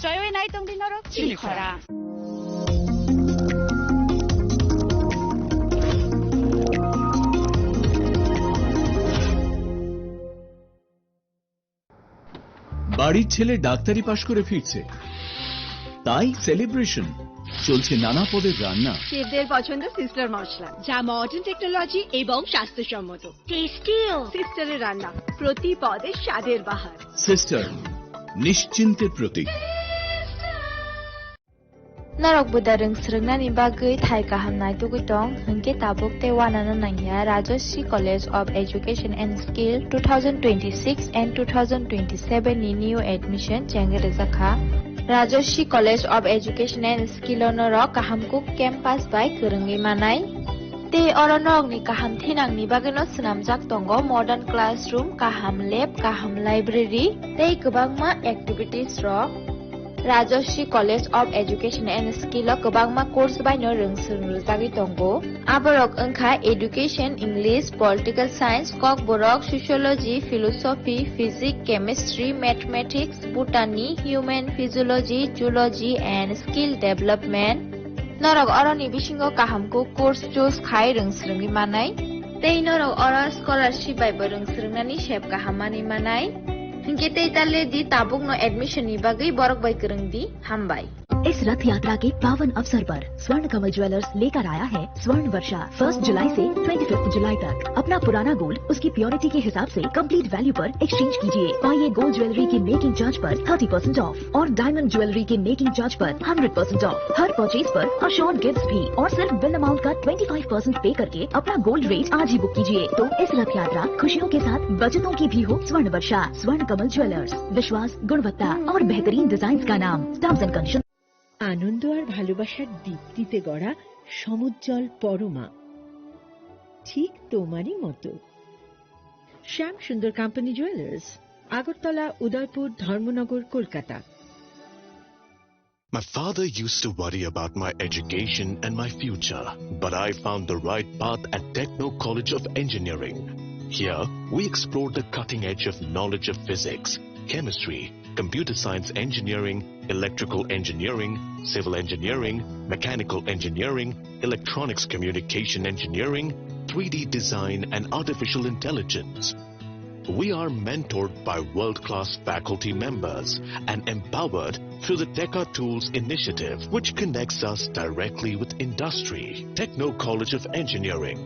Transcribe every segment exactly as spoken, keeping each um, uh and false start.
Choiwi nai tongdi norok chini khorang. বাড়ির ছেলে ডাক্তারি পাশ করে ফিরছে, তাই সেলিব্রেশন। চলছে নানা পদের রান্না। শেফদের পছন্দ সিস্টার মশলা, যা মডার্ন টেকনোলজি এবং স্বাস্থ্যসম্মত। টেস্টিও। সিস্টারের রান্না, প্রতি পদে স্বাদের বাহার। সিস্টার, নিশ্চিন্তের প্রতীক। Norok buda rwng swrwngnani bagwi thai kaham naitugwi tong, hwnkhe tabuk tei uanano nangya Rajashree College of Education and Skill two thousand twenty-six and two thousand twenty-seven ni new admission chengwi rwjakha. Rajashree College of Education and Skill o norok kaham kuk campus bai kwrwngwi manai. Tei oro norokni kaham thinangni bagwino swnamjak tongo modern classroom, kaham lab, kaham library tei kwbangma activities rok. Rajashree College of Education and Skill o kwbangma course baino rwng swrwng rwjagwi tongo. Aborok wngkha Education, English, Political Science, Kokborok, Sociology, Philosophy, Physics, Chemistry, Mathematics, Botany, Human Physiology, Zoology and Skill Development. Norok oroni bisingo kaham kuk course choose khai rwng swrwngwi manai. Tei norok oro scholarship bai bo rwng swrwngnani sep kaham manwi manai. Hinkhe tei ta le di tabukno admission ni bagwi borok bai kwrwng di. Hambai. इस रथ यात्रा के पावन अवसर पर स्वर्ण कमल ज्वेलर्स लेकर आया है स्वर्ण वर्षा। फर्स्ट जुलाई से ट्वेंटी फिफ्थ जुलाई तक अपना पुराना गोल्ड उसकी प्योरिटी के हिसाब से कंप्लीट वैल्यू पर एक्सचेंज कीजिए। पाइए गोल्ड ज्वेलरी की मेकिंग चार्ज पर थर्टी परसेंट ऑफ और डायमंड ज्वेलरी की मेकिंग चार्ज पर हंड्रेड परसेंट ऑफ। हर परचेज पर अश्योर्ड गिफ्ट भी और सिर्फ बिल अमाउंट का ट्वेंटी फाइव परसेंट पे करके अपना गोल्ड रेट आज ही बुक कीजिए। तो इस रथ यात्रा खुशियों के साथ बचतों की भी हो। स्वर्ण वर्षा, स्वर्ण कमल ज्वेलर्स, विश्वास, गुणवत्ता और बेहतरीन डिजाइन का नाम। Terms and condition. আনন্দ আর ভালোবাসার দীপ্তিতে গড়া সমুজ্জ্বল পরমা, ঠিক তোমারই মতো। শ্যাম সুন্দর কোম্পানি জুয়েলার্স, আগরতলা, উদয়পুর, ধর্মনগর, Kolkata. My father used to worry about my education and my future, but I found the right path at Techno College of Engineering. Here, we explore the cutting edge of knowledge of physics, chemistry, computer science engineering, electrical engineering, civil engineering, mechanical engineering, electronics communication engineering, three D design, and artificial intelligence. We are mentored by world-class faculty members and empowered through the Teka Tools initiative, which connects us directly with industry. Techno College of Engineering.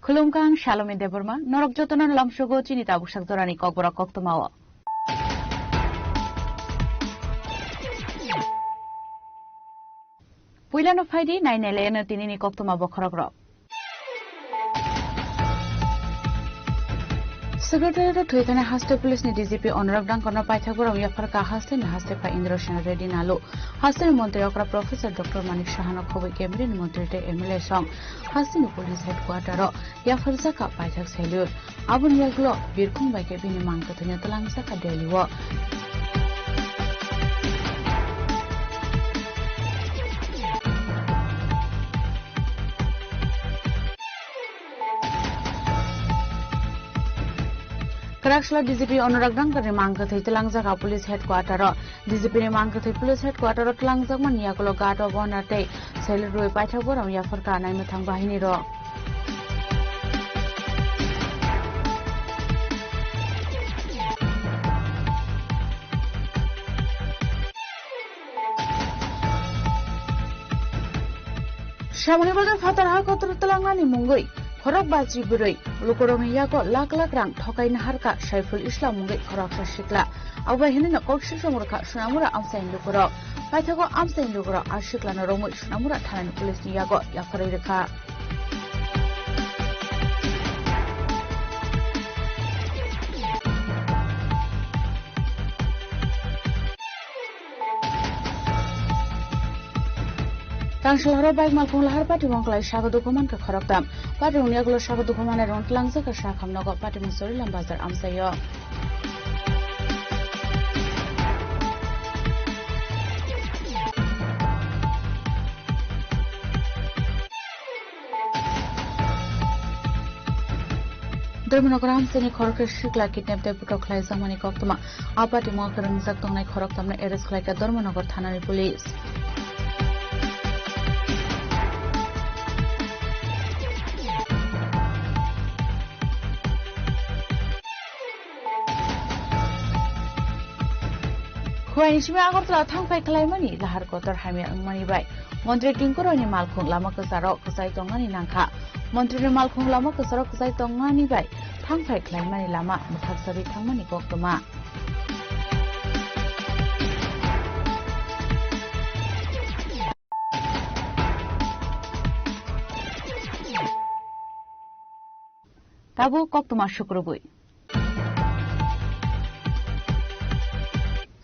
Khulumkha, ang Salome Debbarma, norok jotono lamsogo chini tabuk sak jorani kokborok koktwmao. Puilano phaidi, nainai laiyano tinini koktwma bokhorokrok. Secretariat-o thwi thani haste police ni D G P Anurag Dangkarno paithak borok yaphar kha haste ni haste pha Indra Sena Reddy Nalu, haste ni montri okra Professor Doctor Manik Sahano khobwi cabinet ni montri tei M L A song haste ni police headquarter-o yapharjak kha paithak salute. Aboni yagulo birkhung bai khe bini mang kwthwino twlangjak kha Delhi-o. Kwraksla D G P Anurag Dangkarni mang kwthwi twlangjak kha police headquarter-o. D G P ni mang kwthwi police headquarter-o twlangjakmani yagulo guard of honor tei salute rwui paithak borok yaphar kha naimwthang bahinirok. Samani bagwi phatar ha kotor twlangnani mungwi Khorok bajri bwrwi, lukurokni yago lak lak rang thokai naharkha Saiful Islam wngwi khoroksa sikla. Abo bai hinwino kok sisong rwkha Sonamura amchaini lukurok. Paithago amchaini lukurok a siklano romwi Sonamura thanani police ni yago yapharwi rwkha. Tangsil horo bike malkhung lahar patimung kwlai sago dukhu mankha khoroktham. Patimungni yagulo sago dukhu manai rong tlangjak kha Sakham nogo patimung Sorilam bazar amchaio. Dharmanagar amchaini khoroksa sikla kidnap tei butok khlaijakmani koktwma. A patimung kwrwngjak tongnai khoroktham no arrest khlaikha Dharmanagar thanani police. Khowai ni simi Agartala thangphai khlaimani lahar kotor hamya wngmani bai Montri Tinku Royni malkhung lama kwcharo kwchai tongnani nangkha. Montri ni malkhung lama kwcharo kwchai tongnani bai thangphai khlaimani lama mwthakjagwi thangmani koktwma. Tabuk koktwma sukrubwi.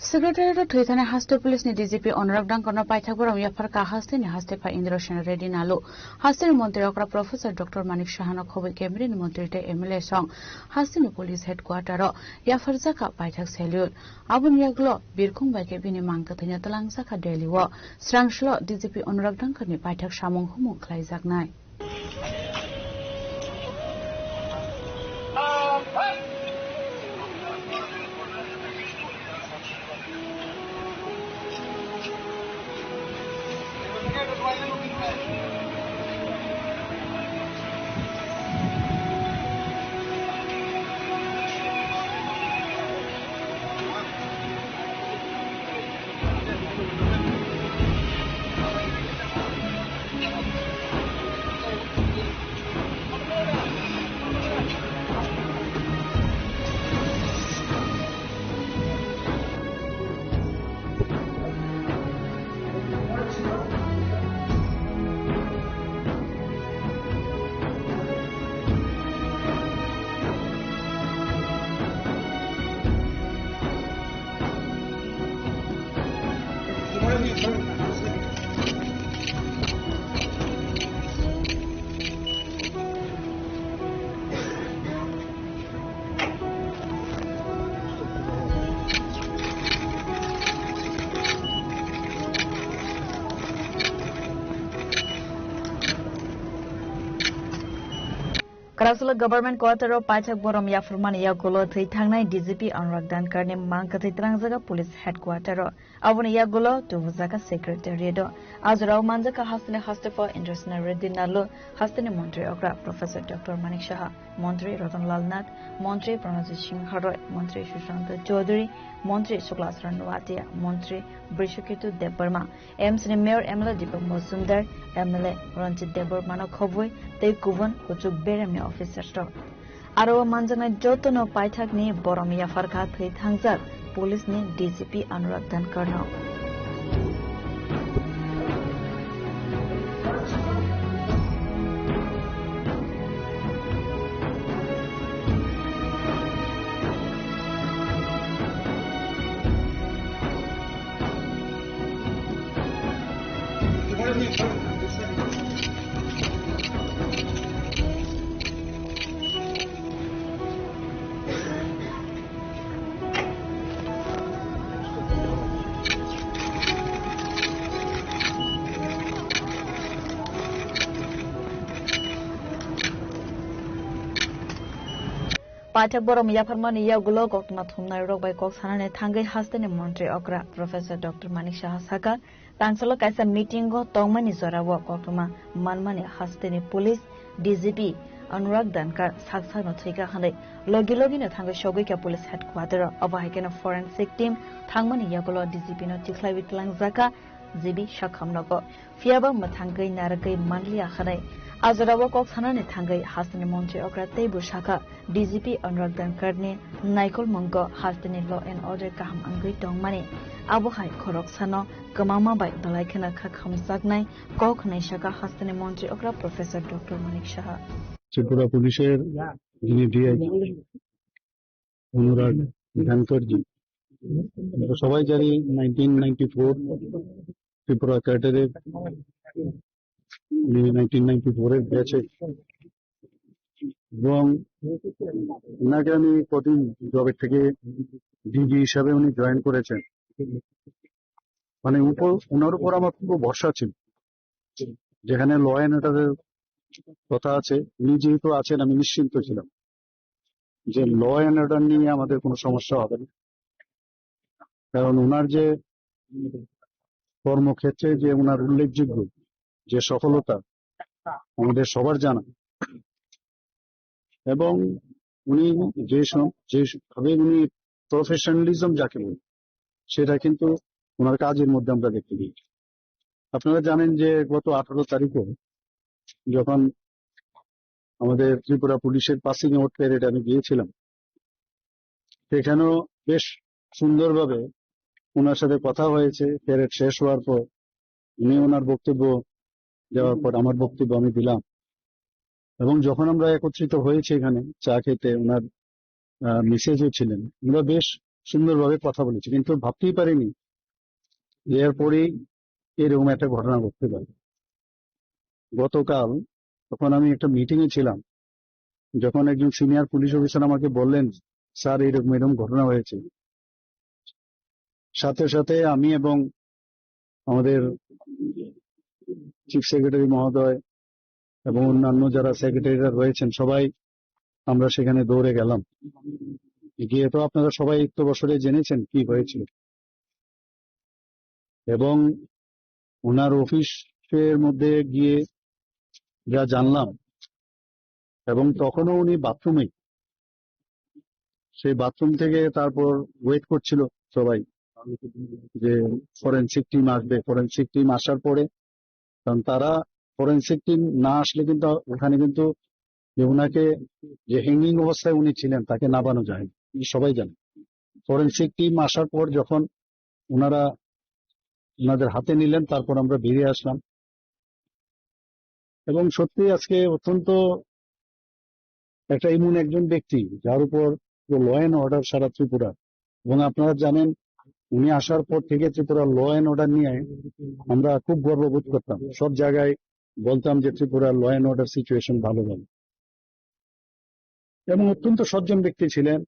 Secretariat o thwi thani haste police ni D G P Anurag Dangkar no paithak borom yapharkha haste ni haste pha Indra Sen Reddy Nalu. Haste ni montri okra Professor Doctor Manik Saha no khobwi Cabinet ni montri tei M L A song haste ni police headquarter o yapharjakha paithak salute. Aboni yagulo birkhung bai khe bini mang kwthwino twlangjakha Delhi o. Srangslo D G P Anurag Dangkar ni paithak samung humung khlaijaknai. Kwrwngsulo Government Quarter o paithak borom yapharmani yagulo thwi thangnai D G P Anurag Dangkar ni mang kwthwi twlangjaga Police Headquarter o. Aboni yagulo tubujaka Secretariat o. A jorao manjaka hasteni hastepha Indra Sen Reddy Nalu, hasteni montri okra Professor Doctor Manik Saha, montri Ratan Lal Nath, montri Pranajit Singh Roy, montri Sushanta Chowdhury, montri Shukla Charan Noatia, montri Brishaketu Debbarma, M C ni Mayor M L A Deepak Majumdar, M L A Ranjit Debbarma no khobwi tei kubun kuchuk beremni officer rok. Aro o manjaknai jotono paithakni borom yapharkha thwi thangjak police ni D G P Anurag Dhankarno. Paithak borom yapharmani yagulo koktwma thumnairok bai kok sanani thangwi hasteni montri okra Professor Doctor Manik Saha sakha, tangchalo kaisa meeting o tongmani jorao koktwma manmani hasteni police D G P Anurag Dhankar sak sakno thwikha hwnwi logi logino thangwi sogwikha police headquarter o. Obo hai kheno forensic team thangmani yagulo D G P no tikhlaiwi twlangjakha. G B sakhamnogo. Phiyaba mwthangwi narwgwi manliya hwnwi. A jorao kok sanani thangwi hasteni montri okra teibo sakha, D G P Anurag Dhankar ni naikolmungo hasteni law and order kaham wngwi tongmani. Abo hai khoroksano kwmama bai belai kheno kha khamjaknai kok hwnwi sakha hasteni montri okra Professor Doctor Manik Saha. Tripura Police-er যিনি ডিআইজি অনুরাগ ধ্যানকরজি, আমরা সবাই জানি nineteen ninety four Tripura ক্যাডারের, উনি nineteen ninety four এর ব্যাচে, এবং ওনাকে আমি কদিন জবের থেকে ডিজি হিসাবে উনি জয়েন করেছেন। মানে উপর, ওনার উপর আমার পুরো ভরসা ছিল, যেখানে ল অ্যান্ড অর্ডারের কথা আছে, উনি যেহেতু আছেন, আমি নিশ্চিন্ত ছিলাম যে ল অ্যান্ড অর্ডার নিয়ে আমাদের কোনো সমস্যা হবে না। কারণ ওনার যে কর্মক্ষেত্রে যে ওনার উল্লেখযোগ্য যে সফলতা আমাদের সবার জানা, এবং উনি যে সব, যেভাবে উনি প্রফেশনালিজম যাকে বলে, সেটা কিন্তু ওনার কাজের মধ্যে আমরা দেখতে পেয়েছি। আপনারা জানেন যে গত আঠারো তারিখে যখন আমাদের ত্রিপুরা পুলিশের পাসিং আউট প্যারেড আমি গিয়েছিলাম, সেখানেও বেশ সুন্দরভাবে ওনার সাথে কথা হয়েছে। প্যারেড শেষ হওয়ার পর উনি ওনার বক্তব্য দেওয়ার পর আমার বক্তব্য আমি দিলাম, এবং যখন আমরা একত্রিত হয়েছি এখানে চা খেতে, ওনার মিসেসও ছিলেন, আমরা বেশ সুন্দরভাবে কথা বলেছি, কিন্তু ভাবতেই পারিনি যে এরপরেই এরকম একটা ঘটনা ঘটতে পারে। গতকাল তখন আমি একটা মিটিং এ ছিলাম, যখন একজন সিনিয়র পুলিশ অফিসার আমাকে বললেন, "স্যার, এরকম এরকম ঘটনা হয়েছে," সাথে সাথে আমি এবং আমাদের চিফ সেক্রেটারি মহোদয় এবং অন্যান্য যারা সেক্রেটারিরা রয়েছেন, সবাই আমরা সেখানে দৌড়ে গেলাম। গিয়ে তো আপনারা সবাই তো বছরে জেনেছেন কি হয়েছিল, এবং ওনার অফিসের মধ্যে গিয়ে যা জানলাম, এবং তখনও উনি বাথরুমে, সেই বাথরুম থেকে তারপর ওয়েট করছিল সবাই যে ফরেন্সিক টিম আসবে, ফরেন্সিক টিম আসার পরে, কারণ তারা ফরেন্সিক টিম না আসলে কিন্তু ওখানে কিন্তু যে ওনাকে, যে হ্যাঙ্গিং অবস্থায় উনি ছিলেন, তাকে নামানো যায়, সবাই জানে। ফরেন্সিক টিম আসার পর যখন ওনারা ওনাদের হাতে নিলেন, তারপর আমরা বেরিয়ে আসলাম। এবং সত্যি আজকে অত্যন্ত একটা এমন একজন ব্যক্তি, যার উপর ল অ্যান্ড অর্ডার সারা ত্রিপুরা। এবং আপনারা জানেন, উনি আসার পর থেকে ত্রিপুরা ল অ্যান্ড অর্ডার নিয়ে আমরা খুব গর্ববোধ করতাম। সব জায়গায় বলতাম যে ত্রিপুরার ল অ্যান্ড অর্ডার সিচুয়েশন ভালো, ভালো। এবং অত্যন্ত সজ্জন ব্যক্তি ছিলেন।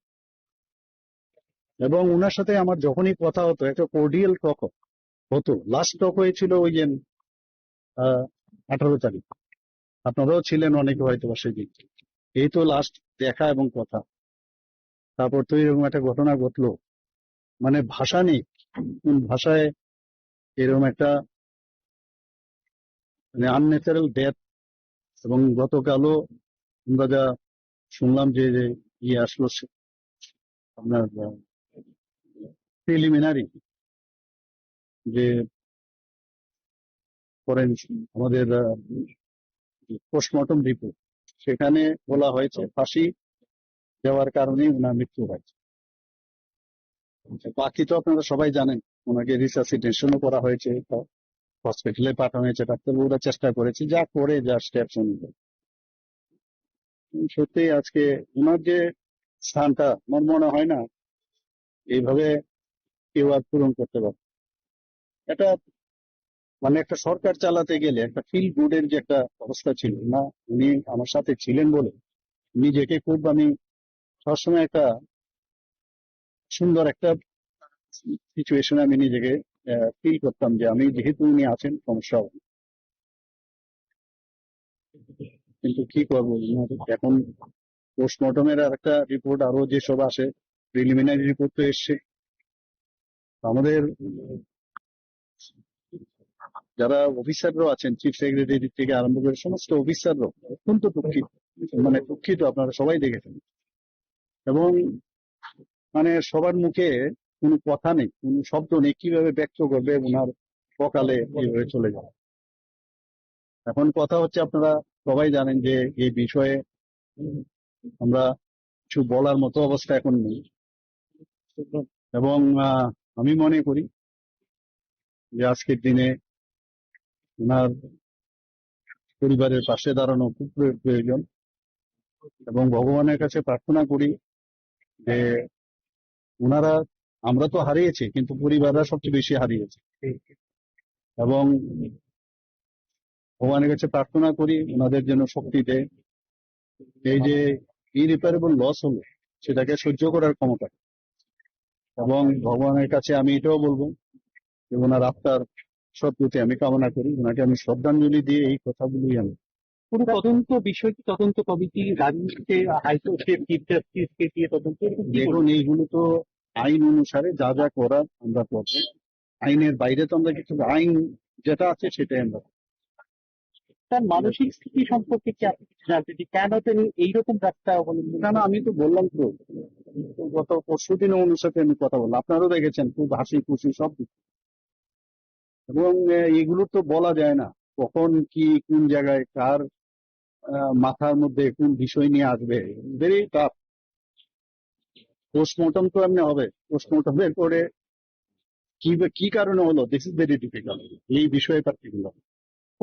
এবং ওনার সাথে আমার যখনই কথা হতো, একটা কর্ডিয়াল টক হতো। লাস্ট টক হয়েছিল ওই যে আহ আঠারো তারিখ, আপনারাও ছিলেন অনেকে হয়তো বা সেদিন। এই তো লাস্ট দেখা এবং কথা। তারপর তো এরকম একটা ঘটনা ঘটলো, মানে ভাষা নেই, কোন ভাষায় এরকম একটা, মানে, আনন্যাচারাল ডেথ। এবং গতকালও আমরা যা শুনলাম যে, যে ইয়ে আসলো সে-, আপনার, আহ, প্রিলিমিনারি যে ফরেন্সিক আমাদের, আহ, পোস্টমর্টম রিপোর্ট, সেখানে বলা হয়েছে ফাঁসি দেওয়ার কারণেই ওনার মৃত্যু হয়েছে। বাকি তো আপনারা সবাই জানেন, ওনাকে রিসাসিটেশনও করা হয়েছে, হসপিটালে পাঠানো হয়েছে, ডাক্তারবাবুরা চেষ্টা করেছে, যা করে, যা স্টেপস অনুযায়ী। সত্যি আজকে ওনার যে স্থানটা আমার মনে হয় না এইভাবে কেউ আর পূরণ করতে পারে। এটা, মানে, একটা সরকার চালাতে গেলে একটা ফিল গুড এর যে একটা অবস্থা ছিল না, উনি আমার সাথে ছিলেন বলে নিজেকে খুব, আমি সবসময় একটা সুন্দর একটা সিচুয়েশনে আমি নিজেকে ফিল করতাম যে আমি যেহেতু উনি আছেন, সমস্যা হবে না। কিন্তু কি করবো, এখন পোস্টমর্টমের আর একটা রিপোর্ট, আরো যেসব আসে, প্রিলিমিনারি রিপোর্ট তো এসছে। আমাদের যারা অফিসাররাও আছেন, চিফ সেক্রেটারি থেকে আরম্ভ করে সমস্ত অফিসাররাও অত্যন্ত দুঃখিত, মানে দুঃখিত, আপনারা সবাই দেখেছেন। এবং, মানে, সবার মুখে কোনো কথা নেই, কোনো শব্দ নেই, কিভাবে ব্যক্ত করবে ওনার অকালে এইভাবে চলে যাবে। এখন কথা হচ্ছে, আপনারা সবাই জানেন যে এই বিষয়ে আমরা কিছু বলার মতো অবস্থা এখন নেই। এবং আহ, আমি মনে করি যে আজকের দিনে ওনার পরিবারের পাশে দাঁড়ানো খুব প্রয়- প্রয়োজন। এবং ভগবানের কাছে প্রার্থনা করি যে ওনারা, আমরা তো হারিয়েছি, কিন্তু পরিবাররা সবচেয়ে বেশি হারিয়েছে। এবং ভগবানের কাছে প্রার্থনা করি ওনাদের জন্য শক্তি দেয়। এই যে ইরিপেয়ারেবল লস হলো, সেটাকে সহ্য করার ক্ষমতা। এবং ভগবানের কাছে আমি এটাও বলবো যে ওনার আত্মার সদ্গতি আমি কামনা করি, ওনাকে আমি শ্রদ্ধাঞ্জলি দিয়ে এই কথাগুলোই আমি। কোনো তদন্ত বিষয় কি, তদন্ত কমিটি রাজনীতিতে হাইকোর্টে চিফ জাস্টিসকে দিয়ে তদন্ত, এরকম কি দেখুন, এইগুলো তো আইন অনুসারে যা যা করার আমরা করবো। আইনের বাইরে তো আমরা কিছু, আইন যেটা আছে সেটাই আমরা করবো। তার মানসিক স্থিতি সম্পর্কে কি আপনি কিছু জানতে চাই? কেন তিনি এইরকম রাস্তা অবলম্বন না, না, আমি তো বললাম তো, তো গত পরশু দিনও ওনার সাথে আমি কথা বললাম, আপনারাও দেখেছেন, খুব হাসি খুশি সব কিছু। এবং আহ, এগুলো তো বলা যায় না কখন কি কোন জায়গায় কার আহ, মাথার মধ্যে কোন বিষয় নিয়ে আসবে। Very tough. পোস্টমর্টম তো এমনি হবে, পোস্টমর্টমের পরে কি বা কি কারণে হলো, দিস ইজ ভেরি ডিফিকাল্ট। এই বিষয়ে পার্টিকুলার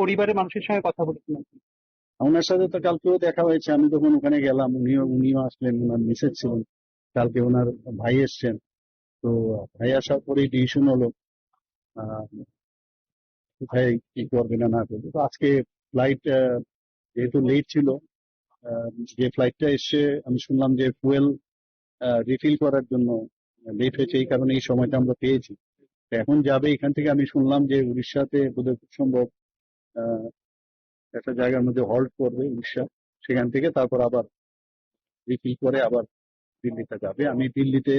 পরিবারের মানুষের সঙ্গে কথা বলেছেন আপনি? ওনার সাথে তো কালকেও দেখা হয়েছে, আমি যখন ওখানে গেলাম, উনিও উনিও আসলেন, ওনার মিসেস ছিলেন, কালকে ওনার ভাই এসছেন। তো ভাই আসার পরে ডিসিশন হলো আহ, কোথায় কি করবে না না করবে। তো আজকে ফ্লাইট যেহেতু লেট ছিল, আহ, যে ফ্লাইটটা এসছে, আমি শুনলাম যে ফুয়েল রিফিল করার জন্য লেট হয়েছে, এই কারণে এই সময়টা আমরা পেয়েছি। তো এখন যাবে এখান থেকে, আমি শুনলাম যে উড়িষ্যাতে বোধহয় খুব সম্ভব আহ, একটা জায়গার মধ্যে হল্ট করবে উড়িষ্যা, সেখান থেকে তারপর আবার রিফিল করে আবার দিল্লিতে যাবে। আমি দিল্লিতে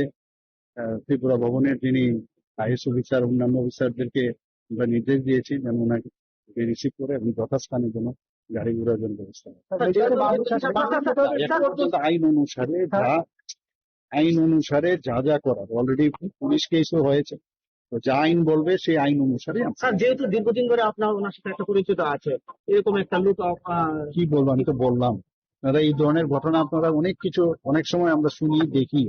আহ, ত্রিপুরা ভবনের যিনি আইএস অফিসার, অন্যান্য অফিসারদেরকে আমরা নির্দেশ দিয়েছি যেন ওনাকে রিসিভ করে এবং যথাস্থানে যেন গাড়ি ঘোড়ার জন্য ব্যবস্থা হয়। স্যার, যেহেতু বাংলাদেশ সরকার না, এখন পর্যন্ত আইন অনুসারে যা, আইন অনুসারে যা যা করার, অলরেডি পুলিশ কেসও হয়েছে, তো যা আইন বলবে সেই আইন অনুসারে আমরা স্যার, যেহেতু দীর্ঘদিন ধরে আপনার ওনার সাথে একটা পরিচিত আছে, এরকম একটা লুক, আহ, কি বলবো, আমি তো বললাম, আপনারা এই ধরনের ঘটনা আপনারা অনেক কিছু, অনেক সময় আমরা শুনি, দেখি,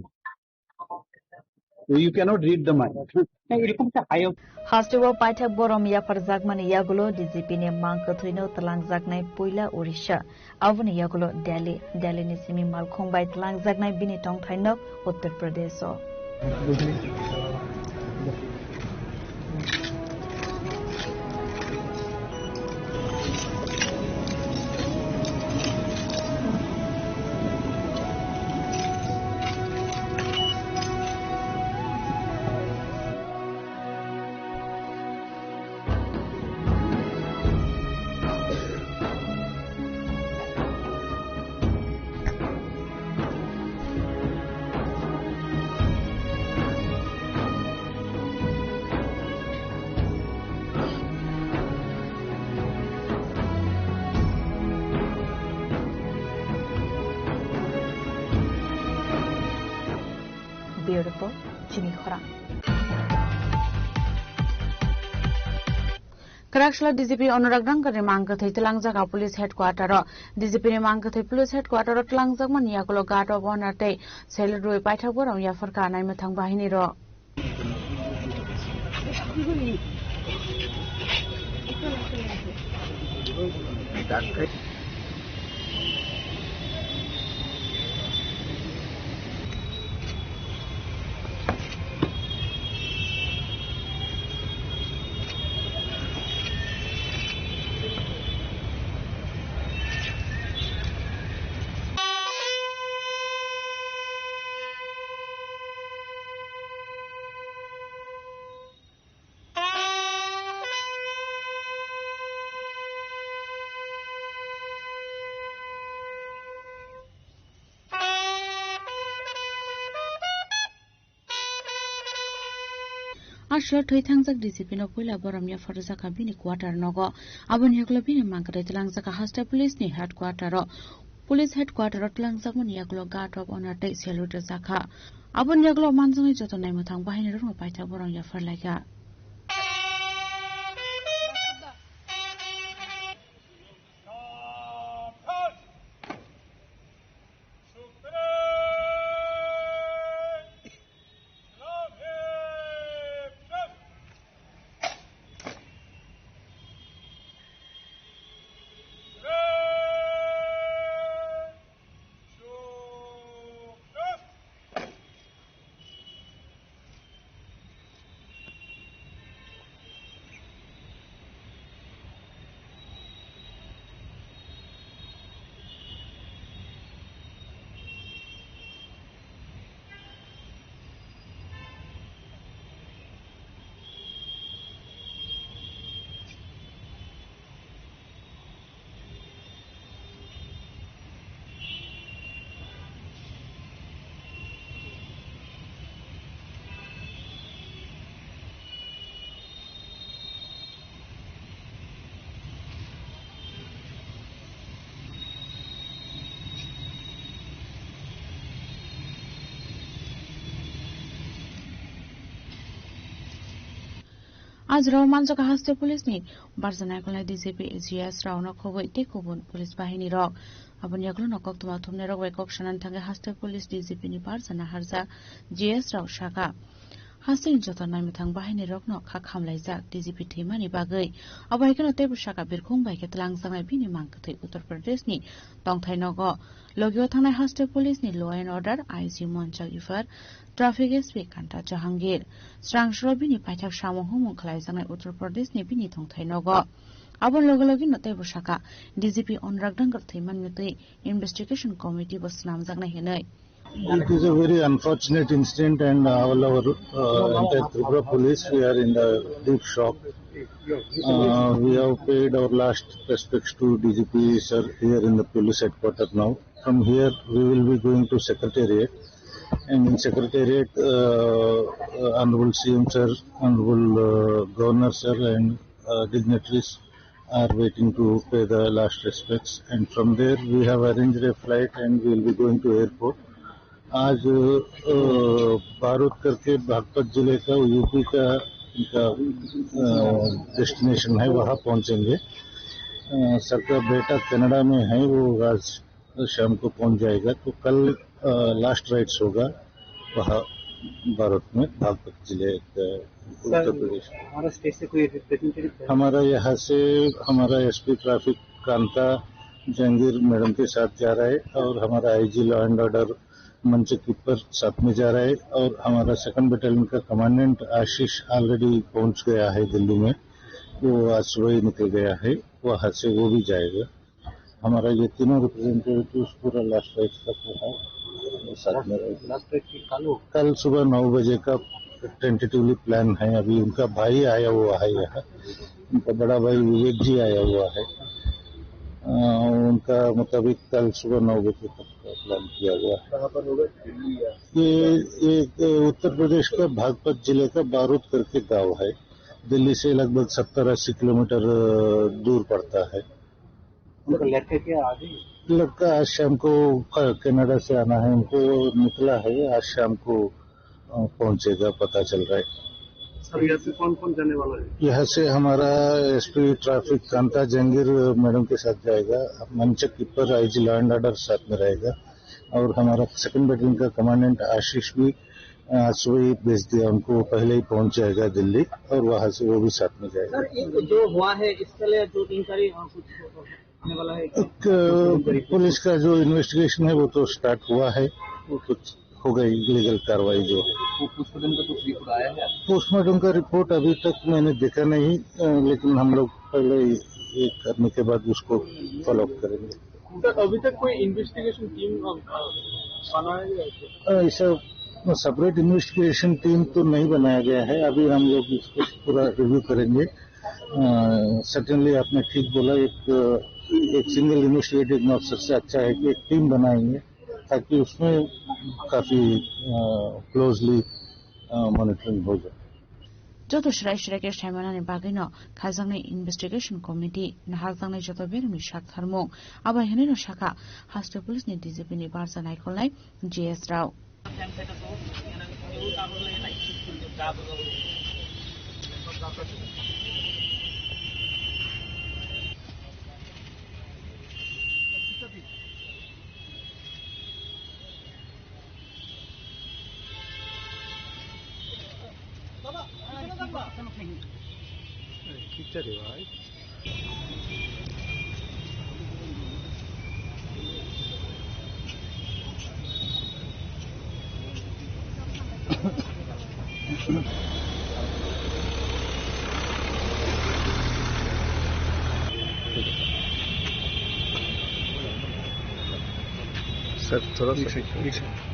you cannot read the mind. না, এরকম একটা high Hasteo paithak borom yapharjakmani yagulo D G P ni mang kwthwino twlangjaknai puila Orissa. Aboni yagulo Delhi. Delhi ni simi malkhung bai twlangjaknai bini tongthaino Uttar Pradesh o. Bureau Report, Chini Khorang. Kwraksla D G P Anurag Rangkar ni mang kwthwi twlangjak a police headquarter o. D G P ni mang kwthwi police headquarter o twlangjakmani yagulo guard of honor tei salute rwi paithak borok yaphar ka naimwthang bahini rok. Aswk thwi thangjak D G P no puila borom yapharjakha bini quarter nogo. Aboni yagulo bini mang kwthwi twlangjak a haste police ni headquarter o. Police headquarter o twlangjakmani yagulo guard of honor tei salute rwjakha. Aboni yagulo manjaknai joto naimwthang bahaini rokno paithak borok yaphar laikha. Ajrao manjak haste police ni barja naikolnai D G P, G S rao no khoboi tei kubun police bahini rok. Aboni yagulo no koktwma thumnai rok bai kok sanani thangwi haste police D G P ni barja naharjak G S rao saka. Hasteni joto naimwthang bahainirokno kha khamlaijak D G P thwimani bagwi. Abo hai kheno teibo saka birkhung bai khe twlangjaknai bini mang kwthwi Uttar Pradeshni tongthai nogo. Logio thangnai haste police ni law and order I G Monchal Ifar, traffic S P Kanta Jahangir. Srang sro bini paithak samung humung khlaijaknai Uttar Pradeshni bini tongthai nogo. Aboni loge loge no teibo saka D G P Anurag Dangar thwiman mwtwi investigation committee bo swnamjaknai hinwi. It is a very unfortunate incident, and all our, uh, entire Tripura police, we are in the deep shock. Uh, we have paid our last respects to D G P sir here in the police headquarters now. From here, we will be going to secretariat, and in secretariat, uh, uh, Honorable C M sir, Honorable, uh, Governor sir, and uh, dignitaries are waiting to pay the last respects, and from there we have arranged a flight and we will be going to airport. आज अ, बारूद करके बागपत जिले का, यूपी का इनका डेस्टिनेशन है, वहाँ पहुँचेंगे। अ, सर का बेटा कनाडा में है, वो आज शाम को पहुंच जाएगा। तो कल, अ, लास्ट राइड्स होगा वहाँ भारत में, बागपत जिले, अ, उत्तर प्रदेश। हमारा स्टेट से कोई रिप्रेजेंटेटिव है? हमारा यहाँ से हमारा एसपी ट्रैफिक कांता जहांगीर मैडम के साथ जा रहा है और हमारा आईजी लॉ एंड ऑर्डर मंच कीपर साथ में जा रहा है और हमारा सेकंड बटालियन का कमांडेंट आशीष ऑलरेडी पहुंच गया है दिल्ली में। वो आज सुबह ही निकल गया है, वहाँ से वो भी जाएगा। हमारा ये तीनों रिप्रेजेंटेटिव्स पूरा लास्ट राइट तक रहा, साथ में रहे। लास्ट राइट की कल हो? कल सुबह नौ बजे का टेंटेटिवली प्लान है। अभी उनका भाई आया हुआ है यहाँ, उनका बड़ा भाई विवेक जी आया हुआ है। अ, उनका मुताबिक कल सुबह नौ बजे तक का प्लान किया हुआ है। कहाँ पर होगा? दिल्ली या? ये, ये, ये उत्तर प्रदेश का बागपत जिले का बारूद करके गांव है। दिल्ली से लगभग सत्तर अस्सी किलोमीटर, अ, दूर पड़ता है। उनका लड़का क्या आ गई? लड़का आज शाम को क-, कनाडा से आना है, उनको निकला है, आज शाम को, अ, पहुंचेगा, पता चल रहा है। सर, यहाँ से कौन कौन जाने वाला है? यहाँ से हमारा एसपी ट्रैफिक कांता जहांगीर मैडम के साथ जाएगा, मंचक keeper IG law and order साथ में रहेगा, और हमारा सेकंड बटालियन का कमांडेंट आशीष भी आज सुबह ही भेज दिया उनको, वो पहले ही पहुंच जाएगा दिल्ली और वहां से वो भी साथ में जाएगा। सर, ये जो हुआ है, इसके लिए जो इंक्वायरी, अ, कुछ होने वाला है क्या? एक, अ, पुलिस का जो इन्वेस्टिगेशन है, वो तो स्टार्ट हुआ है, वो कुछ हो गई लीगल कार्रवाई जो है। वो पोस्टमार्टम का कुछ रिपोर्ट आया है? पोस्टमार्टम का रिपोर्ट अभी तक मैंने देखा नहीं, अ, लेकिन हम लोग पहले ये करने के बाद उसको फॉलो अप करेंगे। सर, अभी तक कोई इन्वेस्टिगेशन टीम, अ, अ, बनाया गया है क्या? अ, ऐसा सेपरेट इन्वेस्टिगेशन टीम तो नहीं बनाया गया है, अभी हम लोग इसको पूरा रिव्यू करेंगे। अ, सर्टेनली आपने ठीक बोला, एक, एक सिंगल इन्वेस्टिगेटिंग ऑफिसर से अच्छा है कि एक टीम बनाएंगे, ताकि उसमें काफी, अ, क्लोजली, अ, मॉनिटरिंग हो जाए। Joto swrai swrai khe saimanani bagwino khaijaknai investigation committee, naharjaknai joto beremni sak tharmung. Abo hai hwnwino sakha haste police ni D G P ni barja naikolnai G S rao. Sir, थोड़ा सा।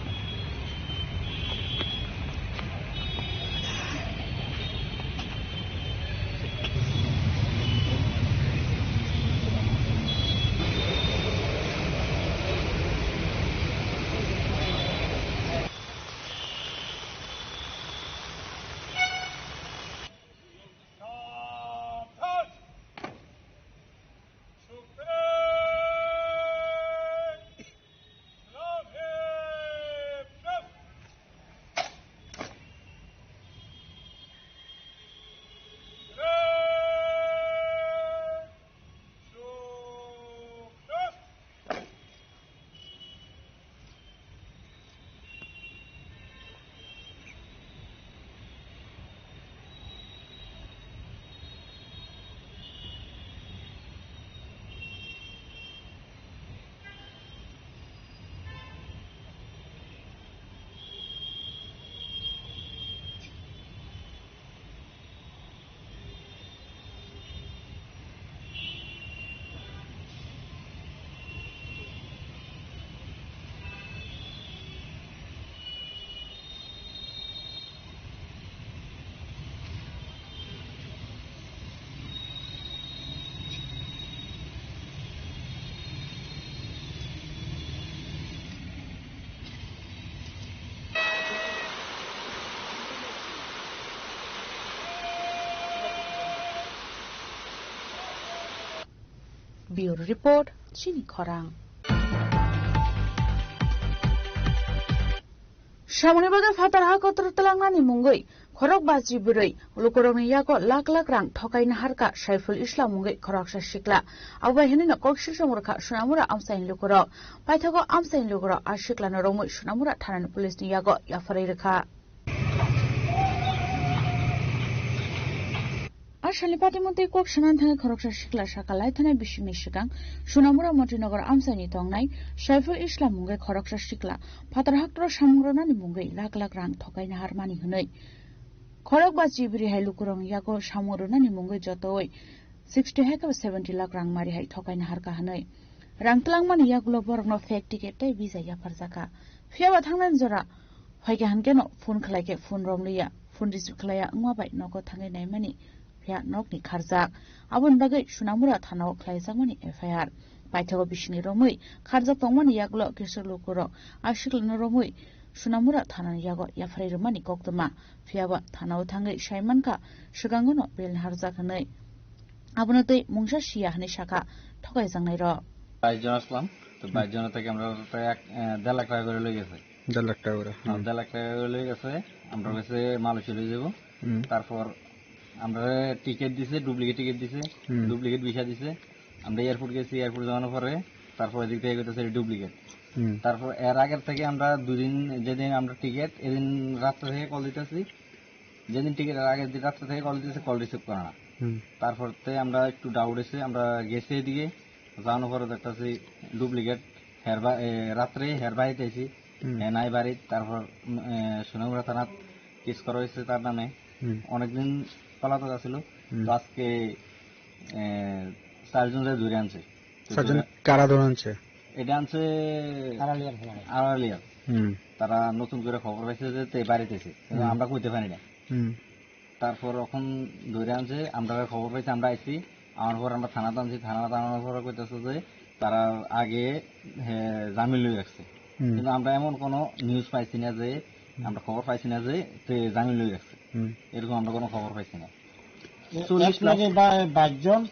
Bureau Report, Chini Khorang. Samungni bagwi phatar ha kotor twlangnani mungwi khorok bachi bwrwi lukurokni yago lak lak rang thokaina harkha Saiful Islam mungwi khoroksa sikla. Abo bai hinwino koksil chomrwkha Sonamura amchaini lukurok. Paithago amchaini lukurok a siklano romwi Sonamura thanani police ni yago yapharwi rwkha. A salni patimontwi kok sanani thangwi khoroksa sikla saka lai thanai bisingni swkang Sonamura Montinagar amchaini tongnai Saiful Islam mungwi khoroksa sikla phatar haktoro samung rwnani mungwi lak lak rang thokaina harmani hwnwi khorok ba chibiri hai lukurokni yago samung rwnani mungwi jotowi sixty hai khe seventy lakh rang mari hai thokaina harkha hwnwi. Rang twlangmani yagulo borokno fake ticket tei visa yapharjakha. Phiyaba thangnani jora phaikha hinkhe no phone khlai khe phone romliya, phone receive khlaiya wngma bai nogo thangwi naimani phiya nokni kharjak. Aboni bagwi Sonamura thanao khlaijakmani F I R. Paithago bisingni romwi kharjak tongmani yagulo kisa lukurok a siklano romwi Sonamura thanani yago yapharwi rwmani koktwma. Phiyaba thanao thangwi saimankha swkangono belni harjak hwnwi. Abono tei mungsa siya hwnwi sakha thokaijaknairok. বাইশ জন আসলাম। তো বাইশ জনের থেকে আমরা প্রায় এক, আহ, দেড় লাখ টাকা করে লই গেছে। দেড় লাখ টাকা করে, হ্যাঁ, হুম। দেড় লাখ টাকা করে লই গেছে। আমরা, হুম। গেছে মালয়েশিয়া লই যাবো। হুম। তারপর আমরা টিকিট দিছে, ডুপ্লিকেট টিকিট দিছে, হুম। ডুপ্লিকেট ভিসা দিছে। আমরা এয়ারপোর্ট গেছি, এয়ারপোর্ট যাওয়ানোর পরে তারপর এদিক থেকে কইতেছে ডুপ্লিকেট। হুম। তারপর এর আগের থেকে আমরা দুদিন, যেদিন আমরা টিকিট, এদিন রাত্রে থেকে কল দিতেছি। যেদিন টিকিট, এর আগের দিন রাত্রে থেকে কল দিতেছে, কল রিসিভ করে না। হুম। তারপর তে আমরা একটু ডাউট হয়েছে, আমরা গেছি এদিকে, যাওয়ানোর পরে দেখতেছি ডুপ্লিকেট। হেরবা-, এ, রাত্রে হের বাড়িতে আইছি। হুম। হে নাই বাড়িত, তারপর, উম, এ, সোনামুড়া থানাত কেস করা হয়েছে তার নামে। হুম। অনেকদিন পলাতক আছিল। হুম। তো আজকে, এ, চারজন ধরে আনছে। তো চারজন ধরে কারা ধরে আনছে? এটা আনছে আড়ালিয়ার। আড়ালিয়ার। হুম। তারা নতুন করে খবর পাইছে যে তে বাড়িতে আছে। কিন্তু হুম। আমরা কইতে পারি না। হুম। তারপর এখন ধরে আনছে, আমরা খবর পাইছি, আমরা আইছি। আমার পর আমরা থানাতে আনছি, থানাতে আনার পরে কইতেছে যে তারা আগে, হে, জামিন লই রাখছে। হুম। কিন্তু আমরা এমন কোনো নিউজ পাইছি না যে, হুম। আমরা খবর পাইছি না যে তে জামিন লই রাখছে। হুম। এরকম আমরা কোনো খবর পাইছি না। এ, চল্লিশ এক লগে লাখ। বা-, বাইশ জন,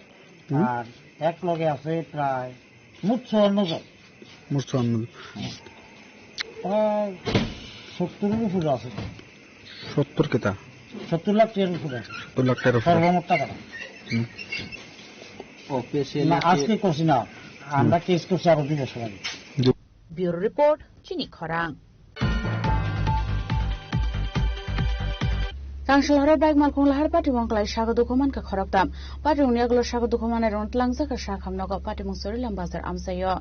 হুম? আর এক লগে আছে প্রায় মোট চুয়ান্ন জন। মোট চুয়ান্ন জন। প্রায় সত্তরের উপরে আছে। সত্তর কিতা? সত্তর লাখ টাকার উপরে আছে। সত্তর লাখ টাকার উপরে। সর্বমোট টাকাটা। হুম। না, আজকে করছি না। আমরা হুম। কেস করছি আরো দুই বছর আগে। দু- Bureau Report, Chini Khorang. Kangsalhoro bike malkhung lahar patimung kwlai sago dukhu mankha khoroktham. Patimungni yagulo sago dukhu manai rwng tlangjak kha sakham nogo patimung Chorilam bazar amchaio.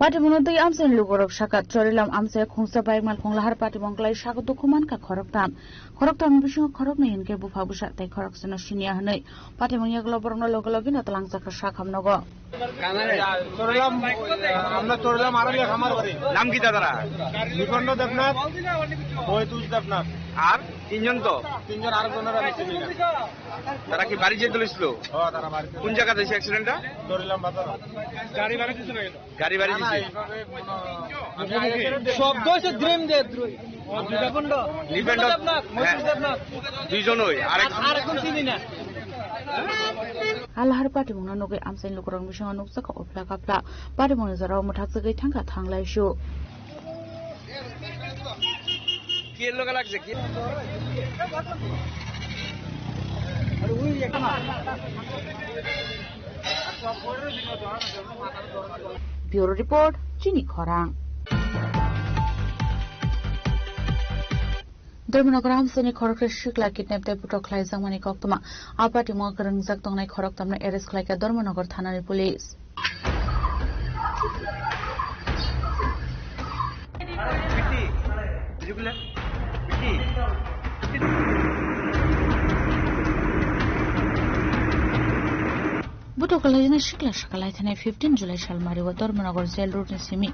Patimungno twi amchaini lukurok sakha, Chorilam amchai khungsa bike malkhung lahar patimung kwlai sago dukhu mankha khoroktham. Khoroktham bisingo khoroknwi hinkhe bupha bwsa tei khoroksano siniya hwnwi patimung yagulo borokno loge logeno tlangjak kha sakham nogo. চোরলাম, আমরা চোরলাম আরো এক আমার বাড়ি। নাম কি দাদারা? নিপন্ন দেবনাথ, মহিতুজ দেবনাথ। আর তিনজন তো? তিনজন, আরেকজনের আমি চিনি না। তারা কি বাড়ি যেতে লইছিল? হ্যাঁ, তারা বাড়িতে। কোন জায়গাতে হয়েছে অ্যাক্সিডেন্টটা? চোরলাম বাজার। গাড়ি বাড়ি দিছে না? গাড়ি বাড়ি না, না, দিছে? এইভাবে কোনো, আমি আগে শব্দ হয়েছে ড্রিম দিয়ে। নিপেন্ড? নিপেন্ড দেবনাথ, হ্যাঁ। মহিতুজ দেবনাথ। দুইজন ওই, আরেক আর, আর এখন চিনি না। Alahar patimungno nugwi amchaini lukurokni bisingo nukjakha uphla kaphla. Patimungni jorao mwthakjagwi thangkha thanglaisu. Bureau Report, Chini Khorang. Dharmanagar amchaini khoroksa sikla kidnap tei butok khlaijakmani koktwma. A patimung kwrwngjak tongnai khoroktham no arrest khlaikha Dharmanagar thanani police. Butok kwlaijana sikla saka lai thanai fifteen July salmari o Dharmanagar jail road ni simi